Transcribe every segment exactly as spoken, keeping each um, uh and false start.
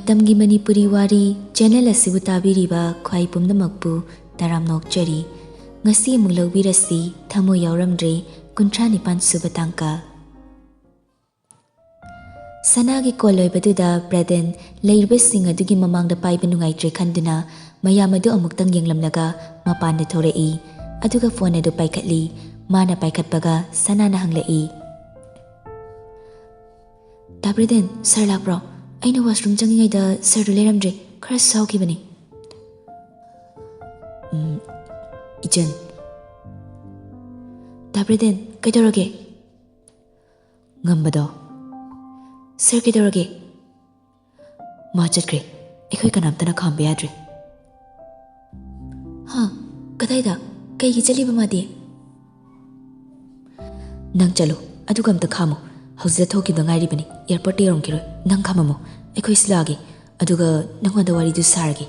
ꯃꯇꯝꯒꯤ ꯃꯅꯤꯄꯨꯔꯤ ꯋꯥꯔꯤ ꯆꯦꯅꯦꯜ ꯑꯁꯤꯕꯨ ꯇꯥꯕꯤꯔꯤꯕ ꯈ꯭ꯋꯥꯏ ꯄꯨꯝꯅꯃꯛꯄꯨ ꯇꯔꯥꯝꯅ ꯑꯣꯛꯆꯔꯤ꯫ ꯉꯁꯤ ꯑꯃꯨꯛ ꯂꯧꯕꯤꯔꯁꯤ, ꯊꯃꯣꯏ ꯌꯥꯎꯔꯝꯗ꯭ꯔꯦ, ꯀꯨꯟꯊ꯭ꯔꯥ ꯅꯤꯄꯥꯟ ꯁꯨꯕ ꯇꯥꯡꯀꯛ꯫ ꯁꯅꯥꯒꯤ ꯀꯣꯜ ꯂꯣꯏꯕꯗꯨꯗ ꯕ꯭ꯔꯦꯗꯦꯟ ꯂꯩꯔꯤꯕꯁꯤꯡ ꯑꯗꯨꯒꯤ ꯃꯃꯥꯡꯗ ꯄꯥꯏꯕ ꯅꯨꯡꯉꯥꯏꯇ꯭ꯔꯦ ꯈꯟꯗꯨꯅ ꯃꯌꯥꯝ ꯑꯗꯨ ꯑꯃꯨꯛꯇꯪ ꯌꯦꯡꯂꯝꯂꯒ ꯃꯄꯥꯟꯗ ꯊꯣꯔꯛꯏ꯫ ꯑꯗꯨꯒ ꯐꯣꯟ ꯑꯗꯨ ꯄꯥꯏꯈꯠꯂꯤ꯫ ꯃꯥꯅ ꯄꯥꯏꯈꯠꯄꯒ ꯁꯅꯥꯅ ꯍꯪꯂꯛꯏ, "ꯇꯥ ꯕ꯭ꯔꯦꯗꯦꯟ, ꯁꯥꯔ ꯂꯥꯛꯄ꯭ꯔꯣ? ꯑꯩꯅ ꯋꯥꯁꯔꯨꯝ ꯆꯪꯉꯤꯉꯩꯗ ꯁꯥꯔꯗꯨ ꯂꯩꯔꯝꯗ꯭ꯔꯦ꯫ ꯈꯔ ꯁꯥꯎꯈꯤꯕꯅꯤ꯫" "ꯎꯝ, ꯏꯆꯟ꯫" "ꯇꯥ ꯕ꯭ꯔꯦꯗꯦꯟ, ꯀꯩꯗꯧꯔꯒꯦ?" "ꯉꯝꯕꯗꯣ꯫" "ꯁꯥꯔ, ꯀꯩꯗꯧꯔꯒꯦ?" "ꯃꯥ ꯆꯠꯈ꯭ꯔꯦ꯫ ꯑꯩꯈꯣꯏ ꯀꯅꯥꯝꯇꯅ ꯈꯥꯝꯕ ꯌꯥꯗ꯭ꯔꯦ꯫" "ꯍꯥ? ꯀꯗꯥꯏꯗ? ꯀꯩꯒꯤ ꯆꯠꯂꯤꯕ ꯃꯥꯗꯤ?" "ꯅꯪ ꯆꯠꯂꯨ, ꯑꯗꯨꯒ ꯑꯝꯇ ꯈꯥꯝꯃꯨ꯫ ꯍꯧꯖꯤꯛꯇ ꯊꯣꯛꯈꯤꯕꯗ ꯉꯥꯏꯔꯤꯕꯅꯤ, ꯑꯦꯌꯥꯔꯄꯣꯔꯠꯇ ꯌꯧꯔꯝꯈꯤꯔꯣꯏ꯫ ꯅꯪ ꯈꯥꯝꯃꯝꯃꯨ, ꯑꯩꯈꯣꯏ ꯁꯤ ꯂꯥꯛꯑꯒꯦ, ꯑꯗꯨꯒ ꯅꯪꯉꯣꯟꯗ ꯋꯥꯔꯤꯗꯨ ꯁꯥꯔꯒꯦ꯫"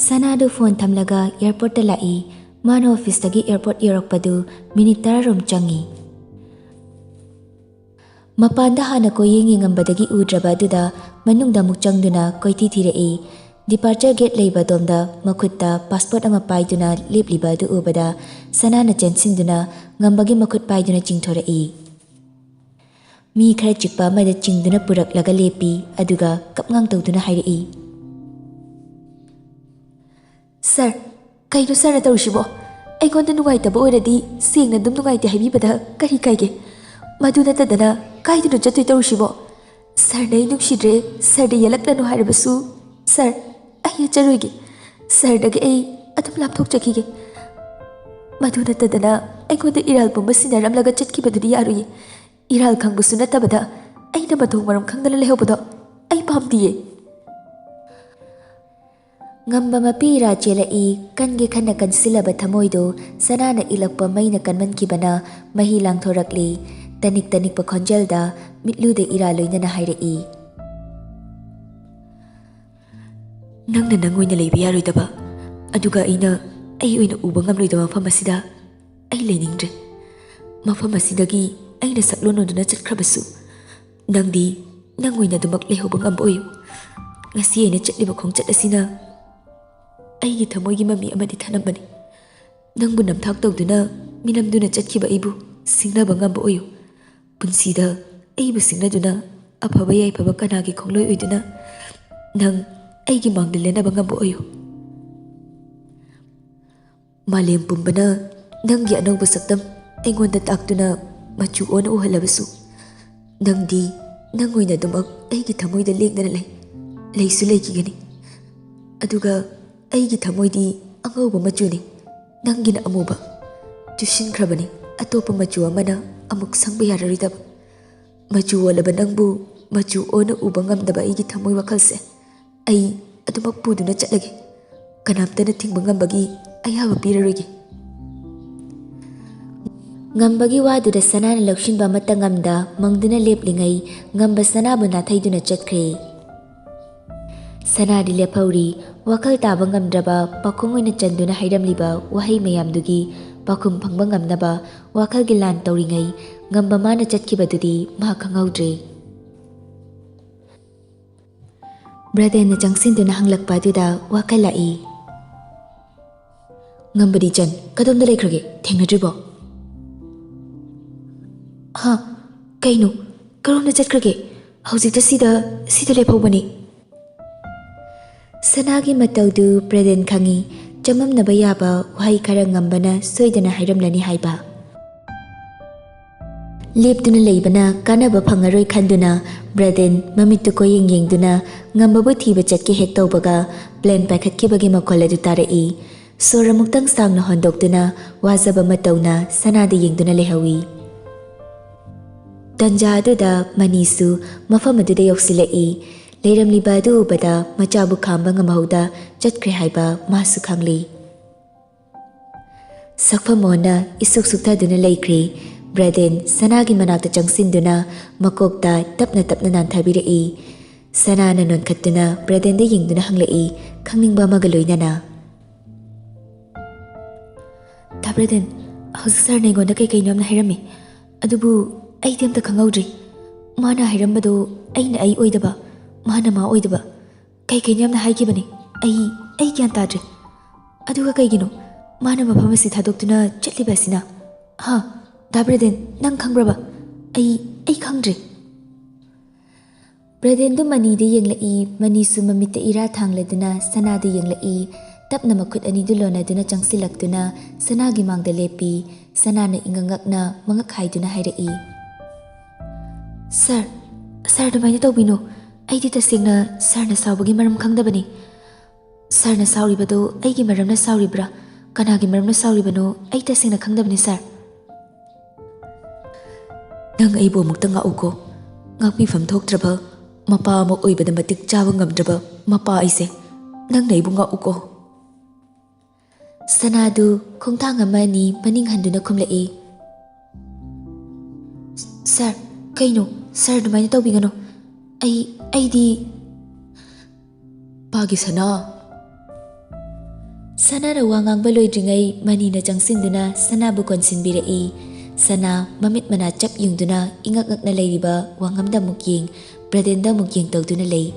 ꯁꯅꯥꯗꯨ ꯐꯣꯟ ꯊꯝꯂꯒ ꯑꯦꯌꯥꯔꯄꯣꯔꯠꯇ ꯂꯥꯛꯏ꯫ ꯃꯥꯅ ꯑꯣꯐꯤꯁꯇꯒꯤ ꯑꯦꯌꯥꯔꯄꯣꯔꯠ ꯌꯧꯔꯛꯄꯗꯨ ꯃꯤꯅꯤꯠ ꯇꯔꯥꯔꯣꯝ ꯆꯪꯉꯤ꯫ ꯃꯄꯥꯟꯗ ꯍꯥꯟꯅ ꯀꯣꯏꯌꯦꯡ ꯌꯦꯡꯉꯝꯕꯗꯒꯤ ꯎꯗ꯭ꯔꯕ ꯑꯗꯨꯗ ꯃꯅꯨꯡꯗ ꯑꯃꯨꯛ ꯆꯪꯗꯨꯅ ꯀꯣꯏꯊꯤ ꯊꯤꯔꯛꯏ꯫ ꯗꯤꯄꯥꯔꯆꯔ ꯒꯦꯠ ꯂꯩꯕ ꯑꯗꯣꯝꯗ ꯃꯈꯨꯠꯇ ꯄꯥꯁꯄꯣꯔꯠ ꯑꯃ ꯄꯥꯏꯗꯨꯅ ꯂꯦꯞꯂꯤꯕ ꯑꯗꯨ ꯎꯕꯗ ꯁꯅꯥꯅ ꯆꯦꯟꯁꯤꯟꯗꯨꯅ ꯉꯝꯕꯒꯤ ꯃꯈꯨꯠ ꯄꯥꯏꯗꯨꯅ ꯆꯤꯡꯊꯣꯔꯛꯏ꯫ ꯃꯤ ꯈꯔ ꯆꯤꯛꯄ ꯑꯃꯗ ꯆꯤꯡꯗꯨꯅ ꯄꯨꯔꯛꯂꯒ ꯂꯦꯞꯄꯤ, ꯑꯗꯨꯒ ꯀꯞꯉꯥꯡ ꯇꯧꯗꯨꯅ ꯍꯥꯏꯔꯛꯏ, "ꯁꯥꯔ, ꯀꯩꯅꯣ ꯁꯥꯔꯅ ꯇꯧꯔꯤꯁꯤꯕꯣ? ꯑꯩꯉꯣꯟꯗ ꯅꯨꯡꯉꯥꯏꯇꯕ ꯑꯣꯏꯔꯗꯤ ꯁꯦꯡꯅ ꯑꯗꯨꯝ ꯅꯨꯡꯉꯥꯏꯇꯦ ꯍꯥꯏꯕꯤꯕꯗ ꯀꯔꯤ ꯀꯥꯏꯒꯦ? ꯃꯗꯨ ꯅꯠꯇꯗꯅ ꯀꯥꯏꯗꯅꯣ ꯆꯠꯇꯣꯏ ꯇꯧꯔꯤꯁꯤꯕꯣ? ꯁꯥꯔꯅ ꯑꯩ ꯅꯨꯡꯁꯤꯗ꯭ꯔꯦ, ꯁꯥꯔꯗ ꯌꯦꯜꯂꯛꯂꯅꯨ ꯍꯥꯏꯔꯕꯁꯨ, ꯁꯥꯔ, ꯑꯩ ꯆꯠꯆꯔꯣꯏꯒꯦ꯫ ꯁꯥꯔꯗꯒꯤ ꯑꯩ ꯑꯗꯨꯝ ꯂꯥꯞꯊꯣꯛꯆꯈꯤꯒꯦ꯫ ꯃꯗꯨ ꯅꯠꯇꯗꯅ ꯑꯩꯉꯣꯟꯗ ꯏꯔꯥꯜ ꯄꯨꯝꯕ ꯁꯤꯟꯅꯔꯝꯂꯒ ꯆꯠꯈꯤꯕꯗꯨꯗꯤ ꯌꯥꯔꯣꯏꯌꯦ꯫ ꯏꯔꯥꯜ ꯈꯪꯕꯁꯨ ꯅꯠꯇꯕꯗ ꯑꯩꯅ ꯃꯊꯣꯡ ꯃꯔꯝ ꯈꯪꯗꯅ ꯂꯩꯍꯧꯕꯗꯣ ꯑꯩ ꯄꯥꯝꯗꯤꯌꯦ꯫" ꯉꯝꯕ ꯃꯄꯤ ꯏꯔꯥ ꯆꯦꯜꯂꯛꯏ꯫ ꯀꯟꯒꯦ ꯈꯟꯅ ꯀꯟꯁꯤꯜꯂꯕ ꯊꯃꯣꯏꯗꯨ ꯁꯅꯥꯅ ꯏꯜꯂꯛꯄ ꯃꯩꯅ ꯀꯟꯃꯟꯈꯤꯕꯅ ꯃꯍꯤ ꯂꯥꯡꯊꯣꯔꯛꯂꯤ꯫ ꯇꯅꯤꯛ ꯇꯅꯤꯛꯄ ꯈꯣꯟꯖꯦꯜꯗ ꯃꯤꯠꯂꯨꯗ ꯏꯔꯥ ꯂꯣꯏꯅꯅ ꯍꯥꯏꯔꯛꯏ, "ꯅꯪꯅ ꯅꯪ ꯑꯣꯏꯅ ꯂꯩꯕ ꯌꯥꯔꯣꯏꯗꯕ, ꯑꯗꯨꯒ ꯑꯩꯅ ꯑꯩ ꯑꯣꯏꯅ ꯎꯕ ꯉꯝꯂꯣꯏꯗꯕ ꯃꯐꯝ ꯑꯁꯤꯗ ꯑꯩ ꯂꯩꯅꯤꯡꯗ꯭ꯔꯦ꯫ ꯃꯐꯝ ꯑꯁꯤꯗꯒꯤ ꯑꯩꯅ ꯁꯛꯂꯣꯟ ꯑꯣꯟꯗꯨꯅ ꯆꯠꯈ꯭ꯔꯕꯁꯨ, ꯅꯪꯗꯤ ꯅꯪ ꯑꯣꯏꯅ ꯑꯗꯨꯃꯛ ꯂꯩꯍꯧꯕ ꯉꯝꯕ ꯑꯣꯏꯌꯨ꯫ ꯉꯁꯤ ꯑꯩꯅ ꯆꯠꯂꯤꯕ ꯈꯣꯡꯆꯠ ꯑꯁꯤꯅ ꯑꯩꯒꯤ ꯊꯃꯣꯏꯒꯤ ꯃꯃꯤ ꯑꯃꯗꯤ ꯊꯅꯝꯕꯅꯤ꯫ ꯅꯪꯕꯨ ꯅꯝꯊꯥꯛ ꯇꯧꯗꯨꯅ ꯃꯤꯅꯝꯗꯨꯅ ꯆꯠꯈꯤꯕ ꯑꯩꯕꯨ ꯁꯤꯡꯅꯕ ꯉꯝꯕ ꯑꯣꯏꯌꯨ꯫ ꯄꯨꯟꯁꯤꯗ ꯑꯩꯕꯨ ꯁꯤꯡꯅꯗꯨꯅ ꯑꯐꯕ ꯌꯥꯏꯐꯕ ꯀꯅꯥꯒꯤ ꯈꯣꯡꯂꯣꯏ ꯑꯣꯏꯗꯨꯅ ꯅꯪ ꯑꯩꯒꯤ ꯃꯥꯡꯗ ꯂꯦꯟꯅꯕ ꯉꯝꯕ ꯑꯣꯏꯌꯨ꯫ ꯃꯥꯂꯦꯝ ꯄꯨꯝꯕꯅ ꯅꯪꯒꯤ ꯑꯅꯧꯕ ꯁꯛꯇꯝ ꯑꯩꯉꯣꯟꯗ ꯇꯥꯛꯇꯨꯅ ꯃꯆꯨ ꯑꯣꯟꯅ ꯎꯍꯜꯂꯕꯁꯨ, ꯅꯪꯗꯤ ꯅꯪ ꯑꯣꯏꯅ ꯑꯗꯨꯃꯛ ꯑꯩꯒꯤ ꯊꯃꯣꯏꯗ ꯂꯦꯡꯗꯅ ꯂꯩ, ꯂꯩꯁꯨ ꯂꯩꯈꯤꯒꯅꯤ꯫ ꯑꯗꯨꯒ ꯑꯩꯒꯤ ꯊꯃꯣꯏꯗꯤ ꯑꯉꯧꯕ ꯃꯆꯨꯅꯤ, ꯅꯪꯒꯤꯅ ꯑꯃꯨꯕ꯫ ꯆꯨꯁꯤꯟꯈ꯭ꯔꯕꯅꯤ, ꯑꯇꯣꯞꯄ ꯃꯆꯨ ꯑꯃꯅ ꯑꯃꯨꯛ ꯁꯪꯕ ꯌꯥꯔꯔꯣꯏꯗꯕ꯫ ꯃꯆꯨ ꯑꯣꯜꯂꯕ ꯅꯪꯕꯨ ꯃꯆꯨ ꯑꯣꯟꯅ ꯎꯕ ꯉꯝꯗꯕ ꯑꯩꯒꯤ ꯊꯃꯣꯏ ꯋꯥꯈꯜꯁꯦ ꯑꯩ ꯑꯗꯨꯃꯛ ꯄꯨꯗꯨꯅ ꯆꯠꯂꯒꯦ꯫ ꯀꯅꯥꯝꯇꯅ ꯊꯤꯡꯕ ꯉꯝꯕꯒꯤ ꯑꯌꯥꯕ ꯄꯤꯔꯔꯣꯏꯒꯦ꯫ ꯉꯝꯕꯒꯤ ꯋꯥꯗꯨꯗ ꯁꯅꯥꯅ ꯂꯧꯁꯤꯟꯕ ꯑꯃꯠꯇ ꯉꯝꯗ ꯃꯪꯗꯨꯅ ꯂꯦꯞꯂꯤꯉꯩ, ꯉꯝꯕ ꯁꯅꯥꯕꯨ ꯅꯥꯊꯩꯗꯨꯅ ꯆꯠꯈ꯭ꯔꯦ꯫ ꯁꯅꯥꯗꯤ ꯂꯦꯞꯍꯧꯔꯤ꯫ ꯋꯥꯈꯜ ꯇꯥꯕ ꯉꯝꯗ꯭ꯔꯕ, ꯄꯥꯈꯣꯡ ꯑꯣꯏꯅ ꯆꯟꯗꯨꯅ ꯍꯥꯏꯔꯝꯂꯤꯕ ꯋꯥꯍꯩ ꯃꯌꯥꯝꯗꯨꯒꯤ ꯄꯥꯎꯈꯨꯝ ꯐꯪꯕ ꯉꯝꯅꯕ ꯋꯥꯈꯜꯒꯤ ꯂꯥꯟ ꯇꯧꯔꯤꯉꯩ, ꯉꯝꯕ ꯃꯥꯅ ꯆꯠꯈꯤꯕꯗꯨꯗꯤ ꯃꯥ ꯈꯪꯍꯧꯗ꯭ꯔꯦ꯫ ꯕ꯭ꯔꯗꯦꯟꯅ ꯆꯪꯁꯤꯟꯗꯨꯅ ꯍꯪꯂꯛꯄ ꯑꯗꯨꯗ ꯋꯥꯈꯜ ꯂꯥꯛꯏ꯫ "ꯉꯝꯕꯗꯤ ꯆꯟ, ꯀꯗꯣꯝꯗ ꯂꯩꯈ꯭ꯔꯒꯦ? ꯊꯦꯡꯅꯗ꯭ꯔꯤꯕꯣ?" "ꯍꯥ? ꯀꯩꯅꯣ? ꯀꯔꯣꯝꯗ ꯆꯠꯈ꯭ꯔꯒꯦ? ꯍꯧꯖꯤꯛꯇ ꯁꯤꯗ, ꯁꯤꯗ ꯂꯦꯞꯍꯧꯕꯅꯤ꯫" ꯁꯅꯥꯒꯤ ꯃꯇꯧꯗꯨ ꯕ꯭ꯔꯗꯦꯟ ꯈꯪꯏ꯫ ꯆꯃꯝꯅꯕ ꯌꯥꯕ ꯋꯥꯍꯩ ꯈꯔ ꯉꯝꯕꯅ ꯁꯣꯏꯗꯅ ꯍꯥꯏꯔꯝꯂꯅꯤ ꯍꯥꯏꯕ꯫ ꯂꯦꯞꯇꯨꯅ ꯂꯩꯕꯅ ꯀꯥꯟꯅꯕ ꯐꯪꯉꯔꯣꯏ ꯈꯟꯗꯨꯅ ꯕ꯭ꯔꯗꯦꯟ ꯃꯃꯤꯠꯇꯨ ꯀꯣꯏꯌꯦꯡ ꯌꯦꯡꯗꯨꯅ ꯉꯝꯕꯕꯨ ꯊꯤꯕ ꯆꯠꯀꯦ ꯍꯦꯛ ꯇꯧꯕꯒ, ꯄ꯭ꯂꯦꯟ ꯄꯥꯏꯈꯠꯈꯤꯕꯒꯤ ꯃꯈꯣꯜ ꯑꯗꯨ ꯇꯥꯔꯛꯏ꯫ ꯁꯣꯔ ꯑꯃꯨꯛꯇꯪ ꯁꯥꯡꯅ ꯍꯣꯟꯗꯣꯛꯇꯨꯅ ꯋꯥꯖꯕ ꯃꯇꯧꯅ ꯁꯅꯥꯗ ꯌꯦꯡꯗꯨꯅ ꯂꯩꯍꯧꯏ꯫ ꯇꯟꯖꯥ ꯑꯗꯨꯗ ꯃꯅꯤꯁꯨ ꯃꯐꯝ ꯑꯗꯨꯗ ꯌꯧꯁꯤꯜꯂꯛꯏ꯫ ꯂꯩꯔꯝꯂꯤꯕ ꯑꯗꯨ ꯎꯕꯗ ꯃꯆꯥꯕꯨ ꯈꯥꯝꯕ ꯉꯝꯍꯧꯗ ꯆꯠꯈ꯭ꯔꯦ ꯍꯥꯏꯕ ꯃꯥꯁꯨ ꯈꯪꯂꯤ꯫ ꯁꯛꯐꯝ ꯑꯣꯟꯅ ꯏꯁꯨꯛ ꯁꯨꯛꯊꯗꯨꯅ ꯂꯩꯈ꯭ꯔꯦ꯫ ꯕ꯭ꯔꯗꯦꯟ ꯁꯅꯥꯒꯤ ꯃꯅꯥꯛꯇ ꯆꯪꯁꯤꯟꯗꯨꯅ ꯃꯀꯣꯛꯇ ꯇꯞꯅ ꯇꯞꯅ ꯅꯥꯟꯊꯕꯤꯔꯛꯏ꯫ ꯁꯅꯥꯅ ꯅꯣꯟꯈꯠꯇꯨꯅ ꯕ꯭ꯔꯗꯦꯟꯗ ꯌꯦꯡꯗꯨꯅ ꯍꯪꯂꯛꯏ, ꯈꯪꯅꯤꯡꯕ ꯑꯃꯒ ꯂꯣꯏꯅꯅ꯫ "ꯇꯥ ꯕ꯭ꯔꯗꯦꯟ, ꯍꯧꯖꯤꯛ ꯁꯥꯔꯅ ꯑꯩꯉꯣꯟꯗ ꯀꯩ ꯀꯩꯅꯣ ꯌꯥꯝꯅ ꯍꯥꯏꯔꯝꯃꯤ, ꯑꯗꯨꯕꯨ ꯑꯩꯗꯤ ꯑꯝꯇ ꯈꯪꯍꯧꯗ꯭ꯔꯤ꯫ ꯃꯥꯅ ꯍꯥꯏꯔꯝꯕꯗꯣ ꯑꯩꯅ ꯑꯩ ꯑꯣꯏꯗꯕ, ꯃꯥꯅ ꯃꯥ ꯑꯣꯏꯗꯕ, ꯀꯩ ꯀꯩꯅꯣ ꯌꯥꯝꯅ ꯍꯥꯏꯈꯤꯕꯅꯤ꯫ ꯑꯩ, ꯑꯩ ꯒ꯭ꯌꯥꯟ ꯇꯥꯗ꯭ꯔꯦ꯫ ꯑꯗꯨꯒ ꯀꯩꯒꯤꯅꯣ ꯃꯥꯅ ꯃꯐꯝ ꯑꯁꯤ ꯊꯥꯗꯣꯛꯇꯨꯅ ꯆꯠꯂꯤꯕ ꯑꯁꯤꯅ? ꯍꯥ? ꯗꯥ ꯕ꯭ꯔꯦꯗꯦꯟ, ꯅꯪ ꯈꯪꯕ꯭ꯔꯕ? ꯑꯩ, ꯑꯩ ꯈꯪꯗ꯭ꯔꯦ꯫ ꯕ꯭ꯔꯦꯗꯦꯟꯗꯨ ꯃꯅꯤꯗ ꯌꯦꯡꯂꯛꯏ꯫ ꯃꯅꯤꯁꯨ ꯃꯃꯤꯠꯇ ꯏꯔꯥ ꯊꯥꯡꯂꯗꯨꯅ ꯁꯅꯥꯗ ꯌꯦꯡꯂꯛꯏ꯫ ꯇꯞꯅ ꯃꯈꯨꯠ ꯑꯅꯤꯗꯨ ꯂꯣꯟꯅꯗꯨꯅ ꯆꯪꯁꯤꯜꯂꯛꯇꯨꯅ ꯁꯅꯥꯒꯤ ꯃꯥꯡꯗ ꯂꯦꯞꯄꯤ꯫ ꯁꯅꯥꯅ ꯏꯉꯛ ꯉꯛꯅ ꯃꯉꯛ ꯍꯥꯏꯗꯨꯅ ꯍꯥꯏꯔꯛꯏ, "ꯁꯥꯔ, ꯁꯥꯔ, ꯑꯗꯨꯃꯥꯏꯅ ꯇꯧꯕꯤꯅꯨ꯫ ꯑꯩꯗꯤ ꯇꯁꯦꯡꯅ ꯁꯥꯔꯅ ꯁꯥꯎꯕꯒꯤ ꯃꯔꯝ ꯈꯪꯗꯕꯅꯤ꯫ ꯁꯥꯔꯅ ꯁꯥꯎꯔꯤꯕꯗꯨ ꯑꯩꯒꯤ ꯃꯔꯝꯅ ꯁꯥꯎꯔꯤꯕ꯭ꯔꯥ, ꯀꯅꯥꯒꯤ ꯃꯔꯝꯅ ꯁꯥꯎꯔꯤꯕꯅꯣ, ꯑꯩ ꯇꯁꯦꯡꯅ ꯈꯪꯗꯕꯅꯤ, ꯁꯥꯔ꯫" "ꯅꯪ ꯑꯩꯕꯨ ꯑꯃꯨꯛꯇ ꯉꯥꯛꯎꯀꯣ꯫ ꯉꯥꯛꯄꯤꯐꯝ ꯊꯣꯛꯇ꯭ꯔꯕ ꯃꯄꯥ ꯑꯃ ꯑꯣꯏꯕꯗ ꯃꯇꯤꯛ ꯆꯥꯕ ꯉꯝꯗ꯭ꯔꯕ ꯃꯄꯥ ꯑꯩꯁꯦ꯫ ꯅꯪꯅ ꯑꯩꯕꯨ ꯉꯥꯛꯎꯀꯣ꯫" ꯁꯅꯥꯗꯨ ꯈꯣꯡꯊꯥꯡ ꯑꯃ ꯑꯅꯤ ꯃꯅꯤꯡ ꯍꯟꯗꯨꯅ ꯈꯨꯝꯂꯛꯏ, "ꯁꯥꯔ, ꯀꯩꯅꯣ? ꯁꯥꯔ, ꯑꯗꯨꯃꯥꯏꯅ ꯇꯧꯕꯤꯒꯅꯨ꯫ ꯑꯩ, ꯑꯩꯗꯤ" "ꯄꯥꯒꯤ ꯁꯅꯥ!" ꯁꯅꯥꯅ ꯋꯥ ꯉꯥꯡꯕ ꯂꯣꯏꯗ꯭ꯔꯤꯉꯩ ꯃꯅꯤꯅ ꯆꯪꯁꯤꯟꯗꯨꯅ ꯁꯅꯥꯕꯨ ꯀꯣꯟꯁꯤꯟꯕꯤꯔꯛꯏ꯫ ꯁꯅꯥ ꯃꯃꯤꯠ ꯃꯅꯥ ꯆꯞ ꯌꯨꯡꯗꯨꯅ ꯏꯉꯛ ꯉꯛꯅ ꯂꯩꯔꯤꯕ ꯋꯥꯉꯝꯗ ꯑꯃꯨꯛ ꯌꯦꯡ, ꯕ꯭ꯔꯦꯗꯦꯟꯗ ꯑꯃꯨꯛ ꯌꯦꯡ ꯇꯧꯗꯨꯅ ꯂꯩ꯫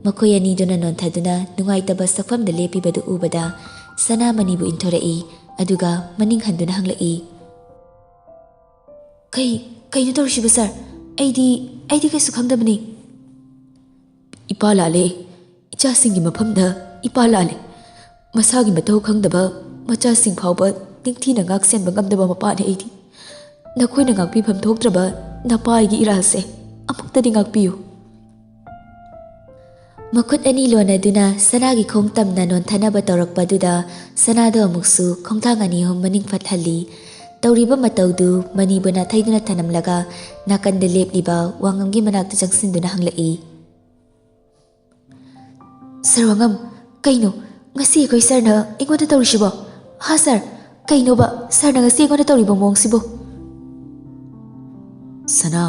ꯃꯈꯣꯏ ꯑꯅꯤꯗꯨꯅ ꯅꯣꯟꯊꯗꯨꯅ ꯅꯨꯡꯉꯥꯏꯇꯕ ꯁꯛꯐꯝꯗ ꯂꯦꯞꯄꯤꯕꯗꯨ ꯎꯕꯗ ꯁꯅꯥ ꯃꯅꯤꯕꯨ ꯏꯟꯊꯣꯔꯛꯏ, ꯑꯗꯨꯒ ꯃꯅꯤꯡ ꯍꯟꯗꯨꯅ ꯍꯪꯂꯛꯏ, "ꯀꯩ, ꯀꯩꯅꯣ ꯇꯧꯔꯤꯁꯤꯕꯨ, ꯁꯥꯔ? ꯑꯩꯗꯤ, ꯑꯩꯗꯤ ꯀꯩꯁꯨ ꯈꯪꯗꯕꯅꯤ꯫" "ꯏꯄꯥ ꯂꯥꯜꯂꯦ꯫ ꯏꯆꯥꯁꯤꯡꯒꯤ ꯃꯐꯝꯗ ꯏꯄꯥ ꯂꯥꯜꯂꯦ꯫ ꯃꯁꯥꯒꯤ ꯃꯊꯧ ꯈꯪꯗꯕ ꯃꯆꯥꯁꯤꯡ ꯐꯥꯎꯕ ꯅꯤꯡꯊꯤꯅ ꯉꯥꯛꯁꯦꯟꯕ ꯉꯝꯗꯕ ꯃꯄꯥꯅꯦ ꯑꯩꯗꯤ꯫ ꯅꯈꯣꯏꯅ ꯉꯥꯛꯄꯤꯐꯝ ꯊꯣꯛꯇ꯭ꯔꯕ ꯅꯄꯥ ꯑꯩꯒꯤ ꯏꯔꯥꯜꯁꯦ ꯑꯃꯨꯛꯇꯗꯤ ꯉꯥꯛꯄꯤꯌꯨ꯫" ꯃꯈꯨꯠ ꯑꯅꯤ ꯂꯣꯟꯅꯗꯨꯅ ꯁꯅꯥꯒꯤ ꯈꯣꯡ ꯇꯝꯅ ꯅꯣꯟꯊꯅꯕ ꯇꯧꯔꯛꯄꯗꯨꯗ ꯁꯅꯥꯗꯣ ꯑꯃꯨꯛꯁꯨ ꯈꯣꯡꯊꯥꯡ ꯑꯅꯤ ꯑꯍꯨꯝ ꯃꯅꯤꯡ ꯐꯠꯍꯜꯂꯤ꯫ ꯇꯧꯔꯤꯕ ꯃꯇꯧꯗꯨ ꯃꯅꯤꯕꯨ ꯅꯥꯊꯩꯗꯨꯅ ꯊꯅꯝꯂꯒ ꯅꯥꯀꯟꯗ ꯂꯦꯞꯂꯤꯕ ꯋꯥꯉꯝꯒꯤ ꯃꯅꯥꯛꯇ ꯆꯪꯁꯤꯟꯗꯨꯅ ꯍꯪꯂꯛꯏ, "ꯁꯥꯔ ꯋꯥꯉꯝ, ꯀꯩꯅꯣ ꯉꯁꯤ ꯑꯩꯈꯣꯏ ꯁꯥꯔꯅ ꯑꯩꯉꯣꯟꯗ ꯇꯧꯔꯤꯁꯤꯕꯣ? ꯍꯥ ꯁꯥꯔ, ꯀꯩꯅꯣꯕ ꯁꯥꯔꯅ ꯉꯁꯤ ꯑꯩꯉꯣꯟꯗ ꯇꯧꯔꯤꯕ ꯃꯑꯣꯡꯁꯤꯕꯣ?" "ꯁꯅꯥ,